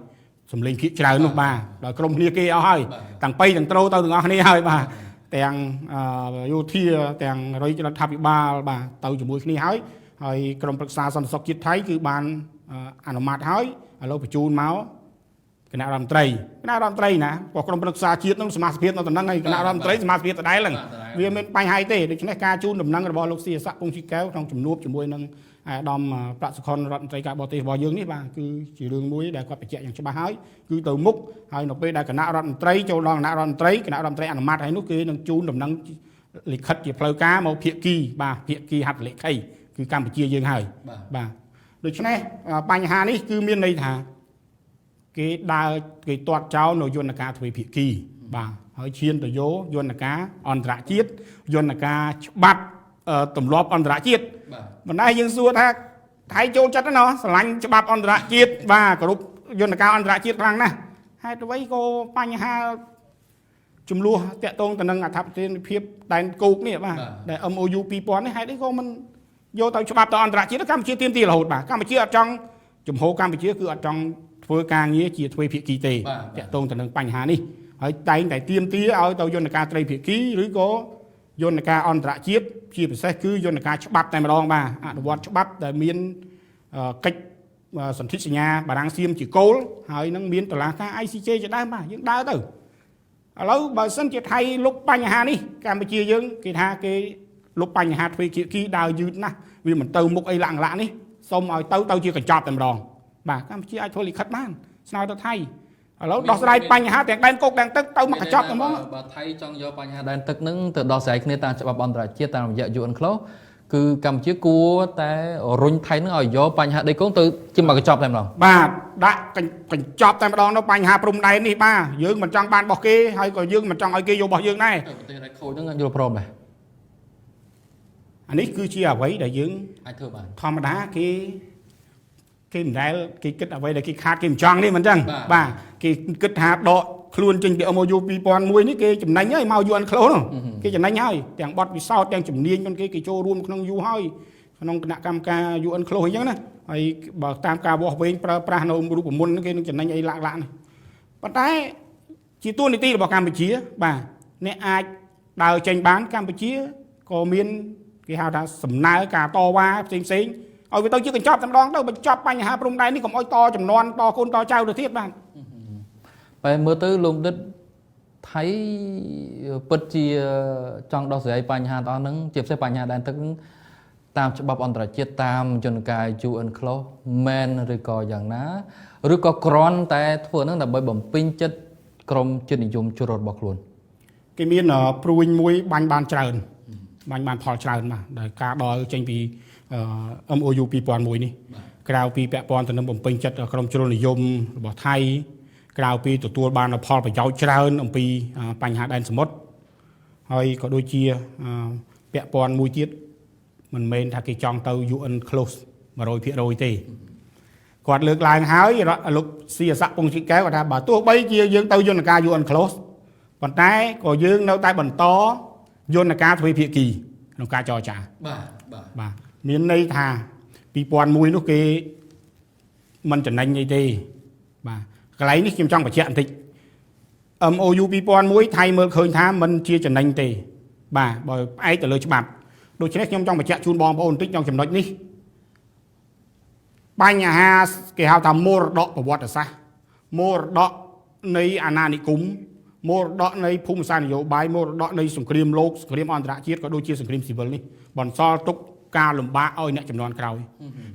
សម្លេងភាគច្រើននោះបាទដោយក្រុមគ្នាគេអស់ហើយទាំងបីទាំងត្រូទៅទាំងអស់គ្នាហើយបាទទាំងយោធាទាំងរដ្ឋាភិបាលបាទទៅជាមួយគ្នាហើយហើយក្រុមប្រឹក្សាសន្តិសុខជាតិថៃគឺបានអនុម័តហើយឥឡូវបញ្ជូនមកគណៈរដ្ឋមន្ត្រីគណៈរដ្ឋមន្ត្រីណាព្រោះក្រុមប្រឹក្សាជាតិនឹងសមាជិកនៅតំណែងហើយគណៈរដ្ឋមន្ត្រីសមាជិកដដែលហ្នឹងវាមានបញ្ហាទេដូច្នេះការជូនដំណឹងរបស់លោកស៊ីអស័កពងជីកែវក្នុងជំនួបជាមួយនឹងអាដាមប្រាក់សុខុនរដ្ឋមន្ត្រីការបរទេសរបស់យើងនេះបាទគឺជារឿងមួយដែលគាត់បញ្ជាក់យ៉ាងច្បាស់ហើយគឺទៅមុខហើយនៅពេលដែលគណៈរដ្ឋមន្ត្រីចូលដល់គណៈរដ្ឋមន្ត្រីគណៈរដ្ឋមន្ត្រីអនុម័តហើយនោះគេនឹងជូនដំណឹងលិខិតជាផ្លូវការមកភាគីបាទភាគីហត្ថលេខីគឺកម្ពុជាយើងហើយបាទដូច្នេះបញ្ហានេះគឺមានន័យថាគេដើរគេទាត់ចោលនៅយន្តការទ្វេភាគីបាទហើយឈានទៅយកយន្តការអន្តរជាតិយន្តការច្បាប់ទម្លាប់អន្តរជាតិមិនដែរយើងសួរថាថៃចូលចិត្តណោះស្រឡាញ់ច្បាប់អន្តរជាតិបាទគោរពយន្តការអន្តរជាតិខ្លាំងណាស់ហេតុអ្វីក៏បញ្ហាចំនួនតាក់ទងទៅនឹងអធិបតេយ្យភាពដែនគោកនេះបាទដែល MOU 2000នេះហេតុអីក៏មិនយកទៅច្បាប់ទៅអន្តរជាតិកម្ពុជាទាមទាររហូតបាទកម្ពុជាអត់ចង់ជំហរកម្ពុជាគឺអត់ចង់ធ្វើការងារជាទ្វេភាគីទេតាក់ទងទៅនឹងបញ្ហានេះហើយតែងតែទាមទារឲ្យទៅយន្តការត្រីភាគីឬក៏យន្តការអន្តរជាតិជាពិសេសគឺយន្តការច្បាប់តែម្ដងបាទអនុវត្តច្បាប់ដែលមាន កិច្ចសន្ធិសញ្ញាបារាំងសៀមជាគោលហើយនឹងមានតុលាការ ICJ ជាដើមបាទយើងដើរទៅឥឡូវបើសិនជាថៃលុបបញ្ហានេះកម្ពុជាយើងគេថាគេលុបបញ្ហាទ្វេភាគីដើរយឺតណាស់វាមិនទៅមុខអីលាក់លាក់នេះសូមឲ្យទៅជាកញ្ចប់តែម្ដងបាទកម្ពុជាអាចធ្វើលិខិតបានស្នើទៅថៃឥឡូវដោះស្រាយបញ្ហាទាំងដែនគោកដែនទឹកទៅមកកញ្ចប់តែហ្មងបើថៃចង់យកបញ្ហាដែនទឹកនឹងទៅដោះស្រាយគ្នាតាមច្បាប់អន្តរជាតិតាមរយៈ UN Clause គឺកម្ពុជាគួរតែរុញថៃនឹងឲ្យយកបញ្ហាដីគោកទៅជាមកកញ្ចប់តែម្ដងបាទដាក់កញ្ចប់តែម្ដងនៅបញ្ហាព្រំដែននេះបាទយើងមិនចង់បានរបស់គេហើយក៏យើងមិនចង់ឲ្យគេយករបស់យើងដែរប្រទេសដែលខូចហ្នឹងយល់ព្រមដែរអានេះគឺជាអ្វីដែលយើងអាចធ្វើបានធម្មតាគេមិនដែលគេគិតអ្វីដែលគេខាតគេមិនចង់នេះមិនចឹងបាទគេគិតថាដកខ្លួនចេញពី MOU 2001នេះគេចំណេញហើយមក UN Clause នោះគេចំណេញហើយទាំងបទពិសោធន៍ទាំងជំនាញរបស់គេគេចូលរួមក្នុង U ហើយក្នុងគណៈកម្មការ UN Clause អញ្ចឹងណាហើយបើតាមការវាស់វែងប្រើប្រាស់នៅរូបមន្តគេនឹងចំណេញអីលាក់លាក់នេះប៉ុន្តែជាតួនាទីរបស់កម្ពុជាបាទអ្នកអាចដើរចេញបានកម្ពុជាក៏មានគេហៅថាសំណើការតវ៉ាផ្សេងផ្សេងឲ្យវាទៅជាកញ្ចប់តែម្ដងទៅបញ្ចប់បញ្ហាព្រំដែននេះកុំឲ្យតចំនួនតកូនតចៅទៅទៀតបាទបែរមើលទៅលោកដិតថៃពិតជាចង់ដោះស្រាយបញ្ហាទាំងអស់ហ្នឹងជាពិសេសបញ្ហាដែនទឹកតាមច្បាប់អន្តរជាតិតាមយន្តការ UN Clause មែនឬក៏យ៉ាងណាឬក៏គ្រាន់តែធ្វើហ្នឹងដើម្បីបំពេញចិត្តក្រុមជាតិនិយមជ្រុលរបស់ខ្លួនគេមានព្រួញមួយបាញ់បានច្រើនបាញ់បានផលច្រើនបាទដោយការដល់ចេញពី MOU 2001នេះក្រៅពីពាក់ព័ន្ធទៅនឹងបំពេញចិត្តក្រុមជ្រុលនិយមរបស់ថៃក្រៅពីទទួលបានផលប្រយោជន៍ច្រើនអំពីបញ្ហាដែនសមុទ្រហើយក៏ដូចជាពាក់ព័ន្ធមួយទៀតមិនមែនថាគេចង់ទៅ UN Clause 100% ទេគាត់លើកឡើងហើយលោកស៊ីអស័កពងជីកែវគាត់ថាបើទោះបីជាយើងទៅយន្តការ UN Clause ប៉ុន្តែក៏យើងនៅតែបន្តយន្តការទ្វេភាគីក្នុងការចរចាបាទបាទបាទមានន័យថា2001នោះគេមិនចំណេញអីទេបាទកន្លែងនេះខ្ញុំចង់បញ្ជាក់បន្តិច MOU 2001ថៃមើលឃើញថាមិនជាចំណេញទេបាទបើផ្អែកទៅលើច្បាប់ដូច្នេះខ្ញុំចង់បញ្ជាក់ជូនបងប្អូនបន្តិចក្នុងចំណុចនេះបញ្ហាគេហៅថាមរតកប្រវត្តិសាស្ត្រមរតកនៃអាណានិគមមរតកនៃភូមិសាស្ត្រនយោបាយមរតកនៃសង្គ្រាមលោកសង្គ្រាមអន្តរជាតិក៏ដូចជាសង្គ្រាមស៊ីវិលនេះបន្សល់ទុកការលំបាកឲ្យអ្នកចំនួនក្រោយ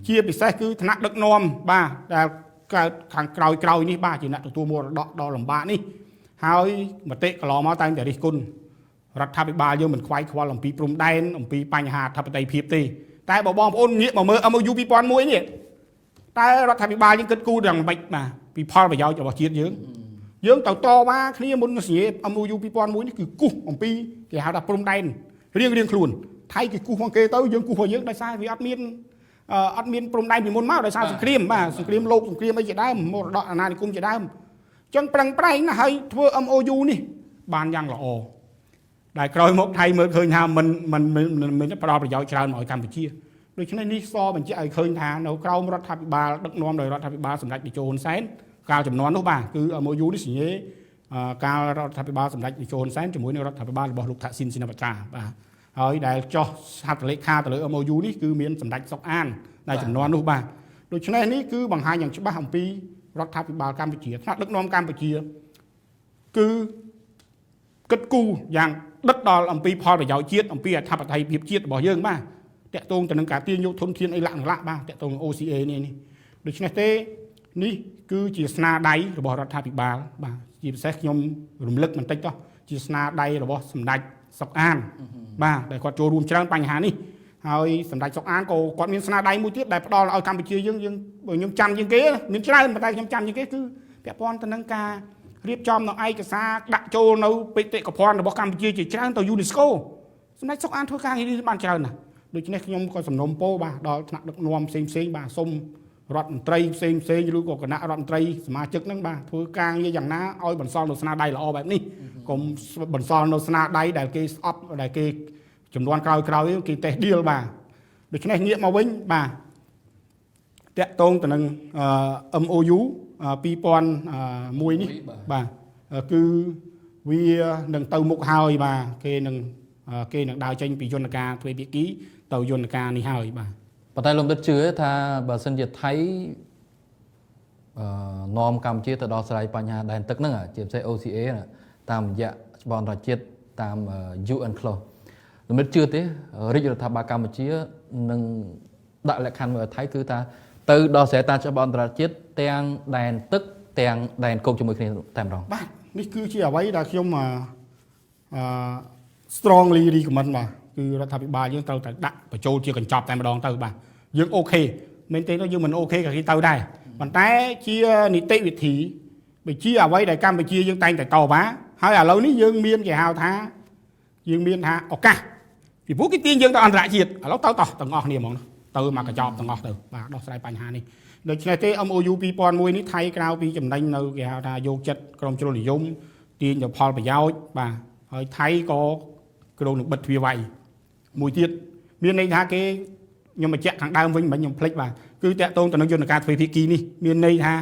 ជាពិសេសគឺថ្នាក់ដឹកនាំបាទដែលកើតខាងក្រោយនេះបាទជាអ្នកទទួលមរតកដ៏លំបាកនេះហើយមតិកន្លងមកតែងតែរិះគន់រដ្ឋាភិបាលយើងមិនខ្វាយខ្វល់អំពីព្រំដែនអំពីបញ្ហាអធិបតេយ្យភាពទេតែបើបងប្អូនងាកមកមើល MOU 2001នេះតើរដ្ឋាភិបាលយើងគិតគូរយ៉ាងម៉េចបាទពីផលប្រយោជន៍របស់ជាតិយើងយើងទៅតវ៉ាគ្នាមុនសញ្ញា MOU 2001នេះគឺគូសអំពីគេហៅថាព្រំដែនរៀងខ្លួនថៃគេគូសของគេទៅយើងគូសរបស់យើងដោយសារវាអត់មានព្រំដែនពីមុនមកដោយសារសង្គ្រាមបាទសង្គ្រាមលោកសង្គ្រាមអីជាដើមមរតកអាណានិគមជាដើមអញ្ចឹងប្រឹងប្រែងណាស់ហើយធ្វើ MOU នេះបានយ៉ាងល្អដែលក្រោយមកថៃមើលឃើញថាមិនផ្ដល់ប្រយោជន៍ច្រើនមកឲ្យកម្ពុជាដូច្នេះនេះសបញ្ជាក់ឲ្យឃើញថានៅក្រោមរដ្ឋាភិបាលដឹកនាំដោយរដ្ឋាភិបាលសម្ដេចតេជោហ៊ុនសែនកាលចំនួននោះបាទគឺ MOU នេះសញ្ញាកាលរដ្ឋាភិបាលសម្ដេចតេជោហ៊ុនសែនជាមួយនឹងរដ្ឋាភិបាលរបស់លោកថាក់ស៊ីនស៊ីណាវ៉ាត្រាបាទហើយដែលចោះហត្ថលេខាទៅលើ MOU នេះគឺមានសម្ដេចសុកអានដែលចំនួននោះបាទដូច្នេះនេះគឺបង្ហាញយ៉ាងច្បាស់អំពីរដ្ឋាភិបាលកម្ពុជាថ្នាក់ដឹកនាំកម្ពុជាគឺគិតគូរយ៉ាងដិតដល់អំពីផលប្រយោជន៍ជាតិអំពីអធិបតេយ្យភាពជាតិរបស់យើងបាទតាក់ទងទៅនឹងការទាញយកធនធានអីលាក់បាទតាក់ទងនឹង OCA នេះដូច្នេះទេនេះគឺជាស្នាដៃរបស់រដ្ឋាភិបាលបាទជាពិសេសខ្ញុំរំលឹកបន្តិចចុះជាស្នាដៃរបស់សម្ដេចសុកអានបាទដែលគាត់ចូលរួមច្រើនបញ្ហានេះហើយសម្ដេចសុកអានក៏គាត់មានស្នាដៃមួយទៀតដែលផ្ដល់ឲ្យកម្ពុជាយើងខ្ញុំចាំជាងគេមានច្រើនប៉ុន្តែខ្ញុំចាំជាងគេគឺពាក់ព័ន្ធទៅនឹងការរៀបចំនៅឯកសារដាក់ចូលនៅបេតិកភណ្ឌរបស់កម្ពុជាជាច្រើនទៅ UNESCO សម្ដេចសុកអានធ្វើការងារនេះបានច្រើនណាស់ដូច្នេះខ្ញុំក៏សំណូមពរបាទដល់ថ្នាក់ដឹកនាំផ្សេងៗបាទសូមរដ្ឋមន្ត្រីផ្សេងឬក៏គណៈរដ្ឋមន្ត្រីសមាជិកហ្នឹងបាទធ្វើការងារយ៉ាងណាឲ្យបន្សល់នៅស្នាដៃល្អបែបនេះកុំបន្សល់នៅស្នាដៃដែលគេស្អប់ដែលគេចំនួនក្រោយៗគេតេស្តឌៀលបាទដូច្នេះងាកមកវិញបាទតាក់ទងទៅនឹង MOU 2001នេះបាទគឺវានឹងទៅមុខហើយបាទគេនឹងដើរចេញពីយន្តការទ្វេភាគីទៅយន្តការនេះហើយបាទ ប៉ុន្តែលោកដិតជឿថាបើសិនជាថៃអឺនាំកម្ពុជាទៅដោះស្រាយបញ្ហាដែនទឹកហ្នឹងជាពិសេស OCA តាមរយៈច្បាប់អន្តរជាតិតាម UNCLOS លោកមិត្តជឿទេរាជរដ្ឋាភិបាលកម្ពុជានឹងដាក់លក្ខខណ្ឌមួយឲ្យថៃគឺថាទៅដោះស្រាយតាមច្បាប់អន្តរជាតិទាំងដែនទឹកទាំងដែនគោកជាមួយគ្នាតែម្ដង បាទនេះគឺជាអ្វីដែលខ្ញុំអឺ strongly recommend បាទគឺរដ្ឋាភិបាលយើងត្រូវតែដាក់បញ្ចូលជាកញ្ចប់តែម្ដងទៅបាទយើង OK មែនទេយើងមិន OK ក៏គេទៅដែរប៉ុន្តែជានីតិវិធីបើជាអ្វីដែលកម្ពុជាយើងតែងតែតវ៉ាហើយឥឡូវនេះយើងមានគេហៅថាយើងមានថាឱកាសពីព្រោះគេទាញយើងទៅអន្តរជាតិឥឡូវទៅតោះទាំងអស់គ្នាហ្មងទៅមកកញ្ចប់ទាំងអស់ទៅបាទដោះស្រាយបញ្ហានេះដូច្នេះទេ MOU 2001នេះថៃក្រៅពីចំណេញនៅគេហៅថាយកចិត្តក្រុមជ្រុលនិយមទាញទៅផលប្រយោជន៍បាទហើយថៃក៏គ្រោងនឹងបិទទ្វារវាយមួយទៀតមានន័យថាគេខ្ញុំបញ្ជាក់ខាងដើមវិញមិនខ្ញុំភ្លេចបាទគឺតាក់ទងទៅនឹងយន្តការទ្វេភាគីនេះមានន័យថា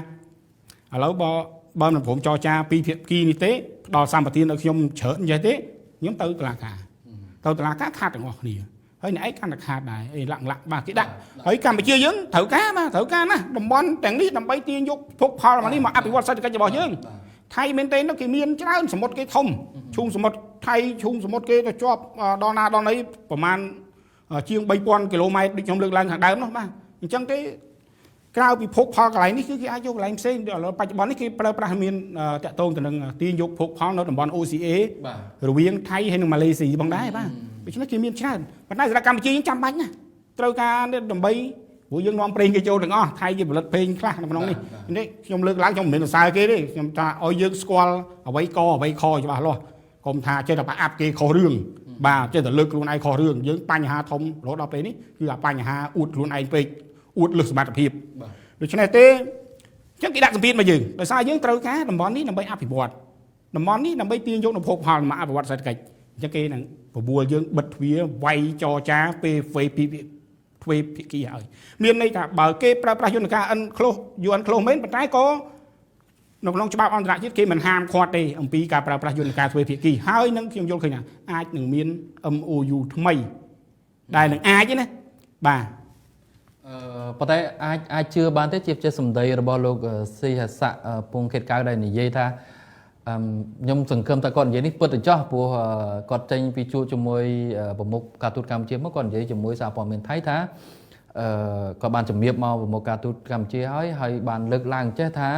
ឥឡូវបើមិនព្រមចរចាពីរភាគីនេះទេផ្ដល់សម្បទានឲ្យខ្ញុំច្រើនចេះទេខ្ញុំទៅតុលាការទៅតុលាការខាតទាំងអស់គ្នាហើយអ្នកឯងកាន់តែខាតដែរអីលាក់លាក់បាទគេដាក់ហើយកម្ពុជាយើងត្រូវការបាទត្រូវការណាស់តំបន់ទាំងនេះដើម្បីទាញយកភោគផលមកនេះមកអភិវឌ្ឍសេដ្ឋកិច្ចរបស់យើងថៃមែនទេនោះគេមានច្រើនសមុទ្រគេធំឈូងសមុទ្រថៃឈូងសមុទ្រគេទៅជាប់ដល់ណាដល់ណីប្រហែលជាង3000គីឡូម៉ែត្រដូចខ្ញុំលើកឡើងខាងដើមនោះបាទអញ្ចឹងទេក្រៅពីភោគផលកន្លែងនេះគឺគេអាចយកកន្លែងផ្សេងឥឡូវបច្ចុប្បន្ននេះគេប្រើប្រាស់មានតាក់ទងទៅនឹងទាញយកភោគផលនៅតំបន់ OCA រវាងថៃហើយនិងម៉ាឡេស៊ីផងដែរបាទដូច្នេះគេមានច្រើនប៉ុន្តែសម្រាប់កម្ពុជាយើងចាំបាច់ណាត្រូវការដើម្បីព្រោះយើងនាំប្រេងគេចូលទាំងអស់ថៃគេផលិតប្រេងខ្លះនៅក្នុងនេះនេះខ្ញុំលើកឡើងខ្ញុំមិនមែនសរសើរគេទេខ្ញុំថាឲ្យយើងស្គាល់អ្វីកអ្វីខច្បាស់លាស់កុំថាចេះតែប្រអាប់គេខុសរឿងបាទចេះតែលើកខ្លួនឯងខុសរឿងយើងបញ្ហាធំរហូតដល់ពេលនេះគឺអាបញ្ហាអួតខ្លួនឯងពេកអួតលើសសមត្ថភាពដូច្នេះទេអញ្ចឹងគេដាក់សម្ពាធមកយើងដោយសារយើងត្រូវការតំបន់នេះដើម្បីអភិវឌ្ឍតំបន់នេះដើម្បីទាញយកនូវភោគផលមកអភិវឌ្ឍសេដ្ឋកិច្ចអញ្ចឹងគេនឹងបបួលយើងបិទទ្វារវាយចរចាពេលវេពីទ្វេភាគីហើយមានន័យថាបើគេប្រើប្រាស់យន្តការ UNCLOS UNCLOS មែនប៉ុន្តែក៏នៅក្នុងច្បាប់អន្តរជាតិគេមិនហាមឃាត់ទេអំពីការប្រើប្រាស់យន្តការទ្វេភាគីហើយនឹងខ្ញុំយល់ឃើញថាអាចនឹងមាន MOU ថ្មីដែលនឹងអាចណាបាទ អឺប៉ុន្តែអាចអាចជឿបានទេជាជាសម្ដីរបស់លោកស៊ីហស័កពងខេតកៅដែលនិយាយថាអឺខ្ញុំសង្ឃឹមថាគាត់និយាយនេះពិតទៅចោះព្រោះគាត់ចេញពីជួបជាមួយប្រមុខការទូតកម្ពុជាមកគាត់និយាយជាមួយសារព័ត៌មានថៃថាអឺគាត់បានជំរាបមកប្រមុខការទូតកម្ពុជាហើយហើយបានលើកឡើងចេះថា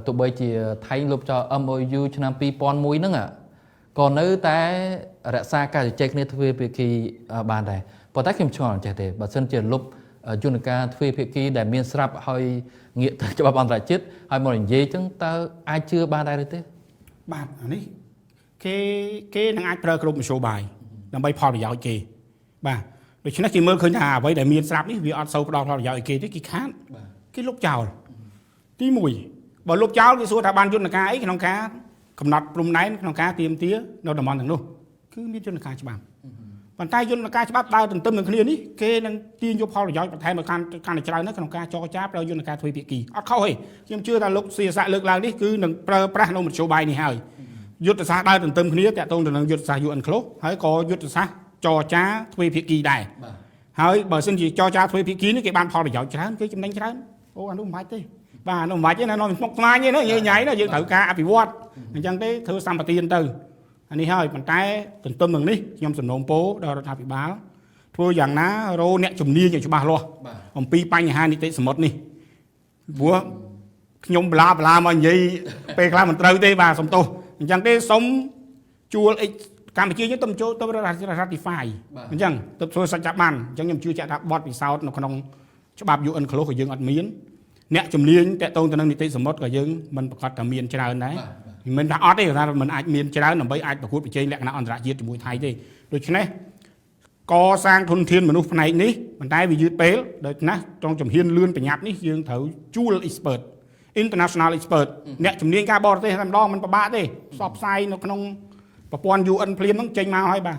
ទោះបីជាថៃលុបចោល MOU ឆ្នាំ2001ហ្នឹងក៏នៅតែរក្សាការជជែកគ្នាទ្វេភាគីបានដែរប៉ុន្តែខ្ញុំឆ្ងល់ចេះទេបើសិនជាលុបយន្តការទ្វេភាគីដែលមានស្រាប់ហើយងាកទៅច្បាប់អន្តរជាតិហើយមកនិយាយចឹងតើអាចជឿបានដែរឬទេ បាទអានេះគេគេនឹងអាចប្រើគ្រប់មធ្យោបាយដើម្បីផលប្រយោជន៍គេបាទដូច្នេះគេមើលឃើញថាអ្វីដែលមានស្រាប់នេះវាអត់សូវផ្ដល់ផលប្រយោជន៍ឲ្យគេទេគេខាតគេលុបចោលទី1បើលុបចោលគេសួរថាបានយន្តការអីក្នុងការកំណត់ព្រំដែនក្នុងការទាមទារនៅតំបន់ទាំងនោះគឺមានយន្តការច្បាប់ប៉ុន្តែយន្តការច្បាប់ដើរទន្ទឹមនឹងគ្នានេះគេនឹងទាញយកផលប្រយោជន៍បន្ថែមឲ្យកាន់កាន់តែច្រើននៅក្នុងការចរចាប្រើយន្តការទ្វេភាគីអត់ខុសទេខ្ញុំជឿថាលោកសៀស័កលើកឡើងនេះគឺនឹងប្រើប្រាស់នៅមធ្យោបាយនេះហើយយុទ្ធសាស្ត្រដើរទន្ទឹមគ្នាតាក់ទងទៅនឹងយុទ្ធសាស្ត្រ UNCLOS ហើយក៏យុទ្ធសាស្ត្រចរចាទ្វេភាគីដែរហើយបើសិនជាចរចាទ្វេភាគីនេះគេបានផលប្រយោជន៍ច្រើនគេចំណេញច្រើនអូអានោះមិនបាច់ទេបាទអានោះមិនបាច់ទេណានាំស្មុកស្មាញទេណាញ៉ៃញ៉ៃណាយើងត្រូវការអភិវឌ្ឍអញ្ចឹងទេធ្វើសម្បទានទៅអានេះហើយប៉ុន្តែទន្ទឹមនឹងនេះខ្ញុំសំណូមពរដល់រដ្ឋាភិបាលធ្វើយ៉ាងណារកអ្នកជំនាញឲ្យច្បាស់លាស់អំពីបញ្ហានីតិសមុទ្រនេះព្រោះខ្ញុំបលាបលាមកនិយាយពេលខ្លះមិនត្រូវទេបាទសំទោសអញ្ចឹងទេសុំជួលអិកម្ពុជាយើងទៅចូលទៅ ratify អញ្ចឹងទៅធ្វើសច្ចប័នអញ្ចឹងខ្ញុំជឿជាក់ថាបទពិសោធន៍នៅក្នុងច្បាប់ UNCLOS ក៏យើងអត់មានអ្នកជំនាញតាក់ទងទៅនឹងនីតិសមុទ្រក៏យើងមិនប្រកាសថាមានច្រើនដែរមិនថាអត់ទេថាมันអាចមានច្រើនដើម្បីអាចប្រកួតប្រជែងលក្ខណៈអន្តរជាតិជាមួយថៃទេដូច្នេះកសាងធនធានមនុស្សផ្នែកនេះប៉ុន្តែវាយឺតពេលដូច្នេះត្រង់ជំហានលឿនប្រញាប់នេះយើងត្រូវជួល expert international expert អ្នកជំនាញការបរទេសតែម្ដងមិនពិបាកទេផ្សព្វផ្សាយនៅក្នុងប្រព័ន្ធ UN ភ្លាមហ្នឹងចេញមកហើយបាទ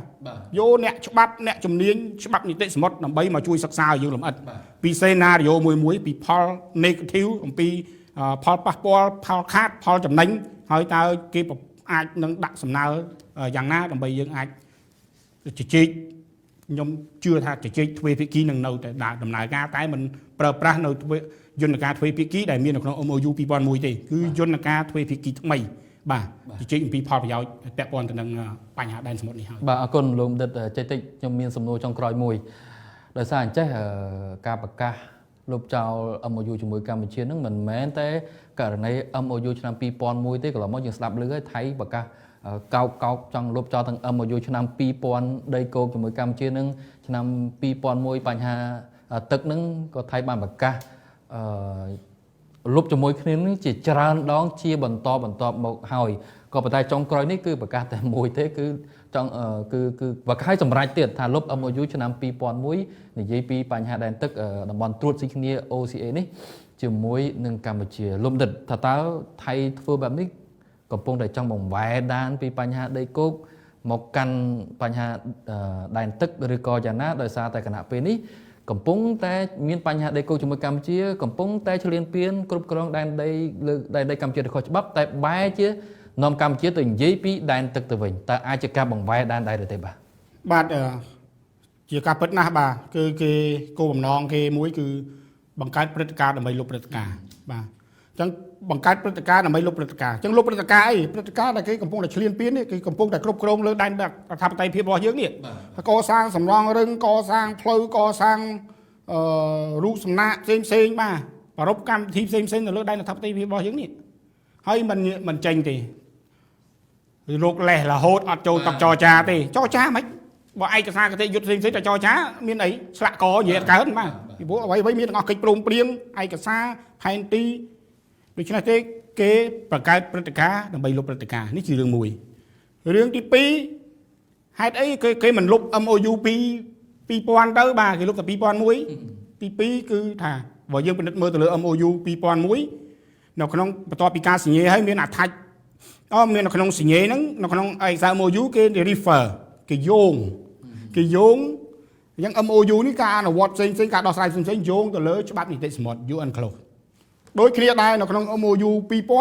យកអ្នកច្បាប់អ្នកជំនាញច្បាប់នីតិសមុទ្រដើម្បីមកជួយសិក្សាឲ្យយើងលម្អិតពី scenario មួយមួយពីផល negative អំពីផលប៉ះពាល់ផលខាតផលចំណេញហើយតើគេអាចនឹងដាក់សំណើយ៉ាងណាដើម្បីយើងអាចជជែក ខ្ញុំជឿថាជជែកទ្វេភាគីនឹងនៅតែដំណើរការតែមិនប្រើប្រាស់នៅយន្តការទ្វេភាគីដែលមាននៅក្នុង MOU 2001ទេគឺយន្តការទ្វេភាគីថ្មីបាទជជែកអំពីផលប្រយោជន៍ពាក់ព័ន្ធទៅនឹងបញ្ហាដែនសមុទ្រនេះហើយ បាទអរគុណលោកបណ្ឌិតចេតិចខ្ញុំមានសំណួរចុងក្រោយមួយដោយសារអញ្ចេះការប្រកាសលុបចោល MOU ជាមួយកម្ពុជានឹងមិនមែនតែករណី MOU ឆ្នាំ2001ទេកន្លងមកយើងស្ដាប់ឮហើយថៃប្រកាសកោកកោកចង់លុបចោលទាំង MOU ឆ្នាំ2000ដីគោកជាមួយកម្ពុជានឹងឆ្នាំ2001បញ្ហាទឹកនឹងក៏ថៃបានប្រកាសអឺលុបជាមួយគ្នានឹងជាច្រើនដងជាបន្តបន្ទាប់មកហើយក៏ប៉ុន្តែចុងក្រោយនេះគឺប្រកាសតែមួយទេគឺចង់គឺគឺប្រកាសឲ្យសម្រេចទៀតថាលុប MOU ឆ្នាំ2001និយាយពីបញ្ហាដែនទឹកតំបន់ត្រួតស៊ីគ្នា OCA នេះជាមួយនឹងកម្ពុជាលោកបណ្ឌិតថាតើថៃធ្វើបែបនេះកំពុងតែចង់បង្វែរដានពីបញ្ហាដីគោកមកកាន់បញ្ហាដែនទឹកឬក៏យ៉ាងណាដោយសារតែគណៈពេលនេះកំពុងតែមានបញ្ហាដីគោកជាមួយកម្ពុជាកំពុងតែឈ្លានពានគ្រប់គ្រងដែនដីលើដែនដីកម្ពុជាដោយខុសច្បាប់តែបែរជានាំកម្ពុជាទៅនិយាយពីដែនទឹកទៅវិញតើអាចជាការបង្វែរដែនដែរឬទេបាទ បាទជាការពិតណាស់បាទគឺគេគោលបំណងគេមួយគឺបង្កើតព្រឹត្តិការណ៍ដើម្បីលុបព្រឹត្តិការណ៍បាទអញ្ចឹងបង្កើតព្រឹត្តិការណ៍ដើម្បីលុបព្រឹត្តិការណ៍អញ្ចឹងលុបព្រឹត្តិការណ៍អីព្រឹត្តិការណ៍ដែលគេកំពុងតែឈ្លានពាននេះគេកំពុងតែគ្រប់គ្រងលើដែនអធិបតេយ្យភាពរបស់យើងនេះកសាងសំណង់រឹងកសាងផ្លូវកសាងអឺរូបសំណាកផ្សេងផ្សេងបាទប្រារព្ធកម្មវិធីផ្សេងផ្សេងនៅលើដែនអធិបតេយ្យភាពរបស់យើងនេះហើយមិនមិនចេញទេលោកលេះរហូតអត់ចូលតុចរចាទេចរចាមិនបើឯកសារគតិយុត្តផ្សេងផ្សេងតែចរចាមានអីឆ្លាក់កនិយាយអត់កើតបាទពីព្រោះអ្វីអ្វីមានទាំងអស់កិច្ចព្រមព្រៀងឯកសារផែនទីដូច្នេះទេគេបង្កើតព្រឹត្តិការណ៍ដើម្បីលុបព្រឹត្តិការណ៍នេះជារឿងមួយរឿងទី2ហេតុអីគេគេមិនលុប MOU ពី2000ទៅបាទគេលុបតែ2001ទី2គឺថាបើយើងពិនិត្យមើលទៅលើ MOU 2001នៅក្នុងបន្ទាប់ពីការសញ្ញាហើយមាន attach អូមាននៅក្នុងសញ្ញាហ្នឹងនៅក្នុងឯកសារ MOU គេ refer គេយោងគេយោងអញ្ចឹង MOU នេះការអនុវត្តផ្សេងផ្សេងការដោះស្រាយផ្សេងផ្សេងយោងទៅលើច្បាប់នីតិសមុទ្រ UNCLOS ដូចគ្នាដែរនៅក្នុង MOU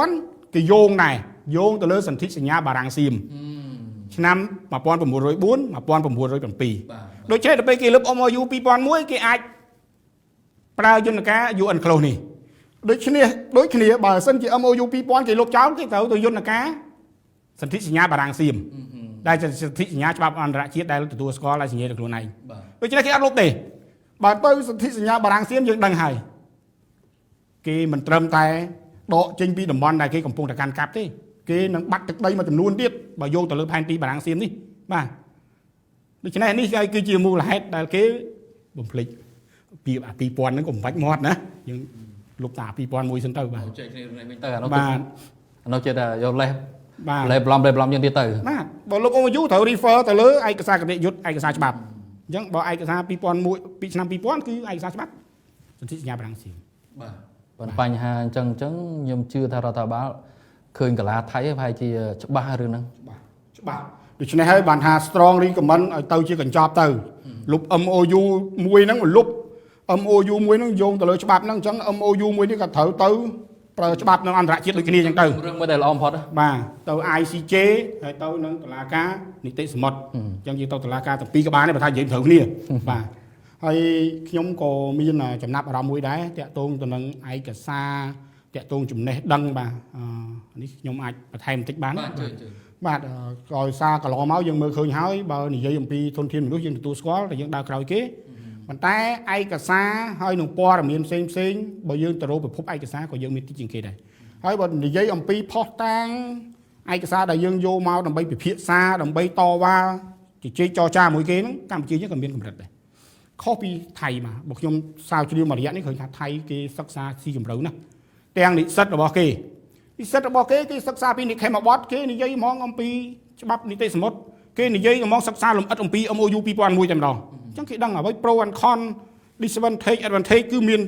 2000គេយោងដែរយោងទៅលើសន្ធិសញ្ញាបារាំងសៀមឆ្នាំ1904 1907ដូច្នេះដល់ពេលគេលុប MOU 2001គេអាចប្រើយន្តការ UNCLOS នេះដូច្នេះដូចគ្នាបើសិនជា MOU 2000គេលុបចោលគេត្រូវទៅយន្តការសន្ធិសញ្ញាបារាំងសៀមដែលជាសន្ធិសញ្ញាច្បាប់អន្តរជាតិដែលទទួលស្គាល់และសញ្ញាដោយខ្លួនឯងដូច្នេះគេអត់លុបទេបើទៅសន្ធិសញ្ញាបារាំងសៀមយើងដឹងហើយគេមិនត្រឹមតែដកចេញពីតំបន់ដែលគេកំពុងតែកាន់កាប់ទេគេនឹងបាត់ទឹកដីមួយចំនួនទៀតបើយោងទៅលើផែនទីបារាំងសៀមនេះបាទដូច្នេះនេះគឺជាមូលហេតុដែលគេបំភ្លេចពីអា2000ហ្នឹងក៏មិនបាច់មាត់ណាយើងលុបតា2001សិនទៅបាទ ជែកគ្នានេះវិញទៅអានោះ បាទ អានោះចេះតែយកលេស បាទ លេបឡំលេបឡំយើងទៀតទៅ បាទបើលុប MOU ត្រូវ refer ទៅលើឯកសារគតិយុត្តឯកសារច្បាប់អញ្ចឹងបើឯកសារ2001ពីឆ្នាំ2000គឺឯកសារច្បាប់សន្ធិសញ្ញាបារាំងសៀម បាទប៉ុន្តែបញ្ហាអញ្ចឹងអញ្ចឹងខ្ញុំជឿថារដ្ឋាភិបាលឃើញកាឡាថៃប្រហែលជាច្បាស់រឿងហ្នឹង ច្បាស់ច្បាស់ដូច្នេះហើយបានថា strong recommend ឲ្យទៅជាកញ្ចប់ទៅលុប MOU មួយហ្នឹងលុប MOU មួយហ្នឹងយោងទៅលើច្បាប់ហ្នឹងអញ្ចឹង MOU មួយនេះក៏ត្រូវទៅប្រើច្បាប់នឹងអន្តរជាតិដូចគ្នាអញ្ចឹងទៅ រឿងមួយដែលល្អបំផុត បាទទៅ ICJ ហើយទៅនឹងតុលាការនីតិសមុទ្រអញ្ចឹងយើងទៅតុលាការទាំងពីរក៏បានដែរបើថានិយាយត្រូវគ្នាបាទហើយខ្ញុំក៏មានចំណាប់អារម្មណ៍មួយដែរតាក់ទងទៅនឹងឯកសារតាក់ទងចំណេះដឹងបាទនេះខ្ញុំអាចបន្ថែមបន្តិចបាន បាទជួយជួយ បាទក្រោយសារកន្លងមកយើងមើលឃើញហើយបើនិយាយអំពីធនធានមនុស្សយើងទទួលស្គាល់តែយើងដើរក្រោយគេប៉ុន្តែឯកសារហើយនឹងព័ត៌មានផ្សេងផ្សេងបើយើងទៅរកពិភពឯកសារក៏យើងមានតិចជាងគេដែរហើយបើនិយាយអំពីផុសតាងឯកសារដែលយើងយកមកដើម្បីពិភាក្សាដើម្បីតវ៉ាជជែកចរចាមួយគេហ្នឹងកម្ពុជាយើងក៏មានកម្រិតដែរខុសពីថៃមកបើខ្ញុំសាវជ្រាវមួយរយៈនេះឃើញថាថៃគេសិក្សាស៊ីជម្រៅណាស់ទាំងនិស្សិតរបស់គេនិស្សិតរបស់គេគេសិក្សាពីនិខេមបទគេនិយាយហ្មងអំពីច្បាប់នីតិសមុទ្រគេនិយាយហ្មងសិក្សាលម្អិតអំពី MOU 2001តែម្ដងអញ្ចឹងគេដឹងអ្វី pro and con disadvantage advantage គឺមាន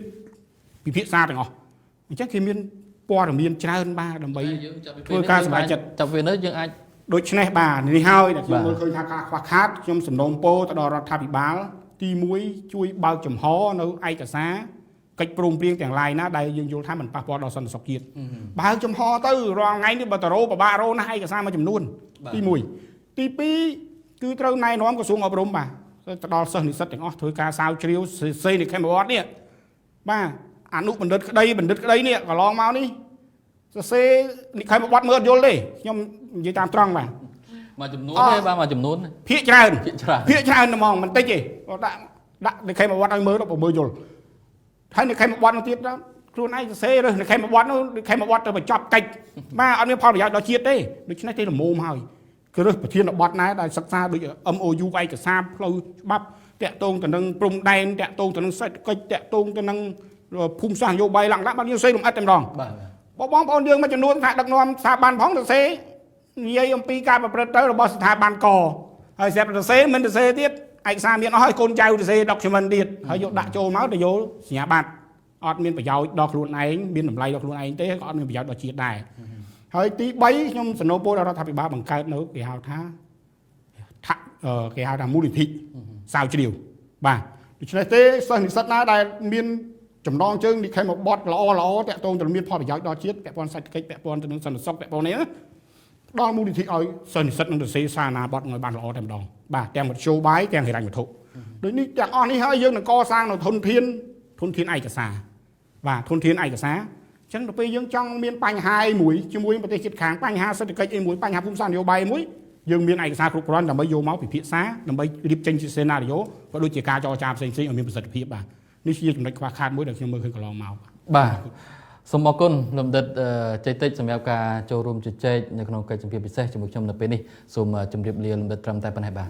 ពិភាក្សាទាំងអស់អញ្ចឹងគេមានព័ត៌មានច្រើនបាទដើម្បីធ្វើការសម្រេចចិត្ត ចាប់វានៅយើងអាច ដូច្នេះបាទនេះហើយដែលខ្ញុំមើលឃើញថាការខ្វះខាតខ្ញុំសំណូមពរទៅដល់រដ្ឋាភិបាលទី1ជួយបើកចំហនៅឯកសារកិច្ចព្រមព្រៀងទាំងឡាយណាដែលយើងយល់ថាมันប៉ះពាល់ដល់សន្តិសុខជាតិបើកចំហទៅរាល់ថ្ងៃនេះបើតរោពិបាករោណាស់ឯកសារមួយចំនួនទី1ទី2គឺត្រូវណែនាំក្រសួងអប់រំបាទ ទៅដល់សិស្សនិស្សិតទាំងអស់ធ្វើការសាវជ្រាវសេនិខេមបទនេះបាទអនុបណ្ឌិតក្តីបណ្ឌិតក្តីនេះកន្លងមកនេះសរសេរនិខេមបទមើលអត់យល់ទេខ្ញុំនិយាយតាមត្រង់បាទ មួយចំនួនទេបាទមួយចំនួន ភាកច្រើន ភាគច្រើន ភាកច្រើនហ្មងមិនតិចទេដាក់ដាក់និខេមបទឲ្យមើលដល់មើលយល់ហើយនិខេមបទនោះទៀតខ្លួនឯងសរសេររើសនិខេមបទនោះនិខេមបទទៅបញ្ចប់កិច្ចបាទអត់មានផលប្រយោជន៍ដល់ជាតិទេដូច្នេះទេល្មមហើយគឺរើសប្រធានបទណាដែលសិក្សាដូច MOU ឯកសារផ្លូវច្បាប់តាក់ទងទៅនឹងព្រំដែនតាក់ទងទៅនឹងសេដ្ឋកិច្ចតាក់ទងទៅនឹងភូមិសាស្ត្រនយោបាយឡើងឡើងបាទយើងសេលំអិតតែម្ដង បាទ បងប្អូនយើងមួយចំនួនថាដឹកនាំស្ថាប័នផងសរសេរនិយាយអំពីការប្រព្រឹត្តទៅរបស់ស្ថាប័នកហើយស្រាប់សរសេរមិនសរសេរទៀតឯកសារមានអស់ហើយកូនចៅសរសេរ document ទៀតហើយយកដាក់ចូលមកទៅយកសញ្ញាបត្រអត់មានប្រយោជន៍ដល់ខ្លួនឯងមានតម្លៃដល់ខ្លួនឯងទេក៏អត់មានប្រយោជន៍ដល់ជាតិដែរហើយទី3ខ្ញុំសំណូមពរដល់រដ្ឋាភិបាលបង្កើតនៅគេហៅថាគេហៅថាមូលនិធិសាវជ្រាវបាទដូច្នេះទេសិស្សនិស្សិតណាដែលមានចំណងជើងនិខេមបទល្អល្អតាក់ទងទៅមានផលប្រយោជន៍ដល់ជាតិពាក់ព័ន្ធសេដ្ឋកិច្ចពាក់ព័ន្ធទៅនឹងសន្តិសុខពាក់ព័ន្ធនេះណាដល់មូលនិធិឲ្យសិស្សនិស្សិតនឹងសរសេរសារណាបទឲ្យបានល្អតែម្ដងបាទទាំងមធ្យោបាយទាំងហិរញ្ញវត្ថុដូចនេះទាំងអស់នេះហើយយើងនឹងកសាងនៅធនធានឯកសារបាទធនធានឯកសារអញ្ចឹងដល់ពេលយើងចង់មានបញ្ហាអីមួយជាមួយប្រទេសជិតខាងបញ្ហាសេដ្ឋកិច្ចអីមួយបញ្ហាភូមិសាស្ត្រនយោបាយអីមួយយើងមានឯកសារគ្រប់គ្រាន់ដើម្បីយកមកពិភាក្សាដើម្បីរៀបចេញជាសេណារីយ៉ូក៏ដូចជាការចរចាផ្សេងៗឲ្យមានប្រសិទ្ធភាពបាទនេះជាចំណុចខ្វះខាតមួយដែលខ្ញុំមើលឃើញកន្លងមក បាទសូមអរគុណលោកបណ្ឌិតជ័យតិចសម្រាប់ការចូលរួមជជែកនៅក្នុងកិច្ចសម្ភារពិសេសជាមួយខ្ញុំនៅពេលនេះសូមជម្រាបលាលោកបណ្ឌិតត្រឹមតែប៉ុណ្ណេះបាទ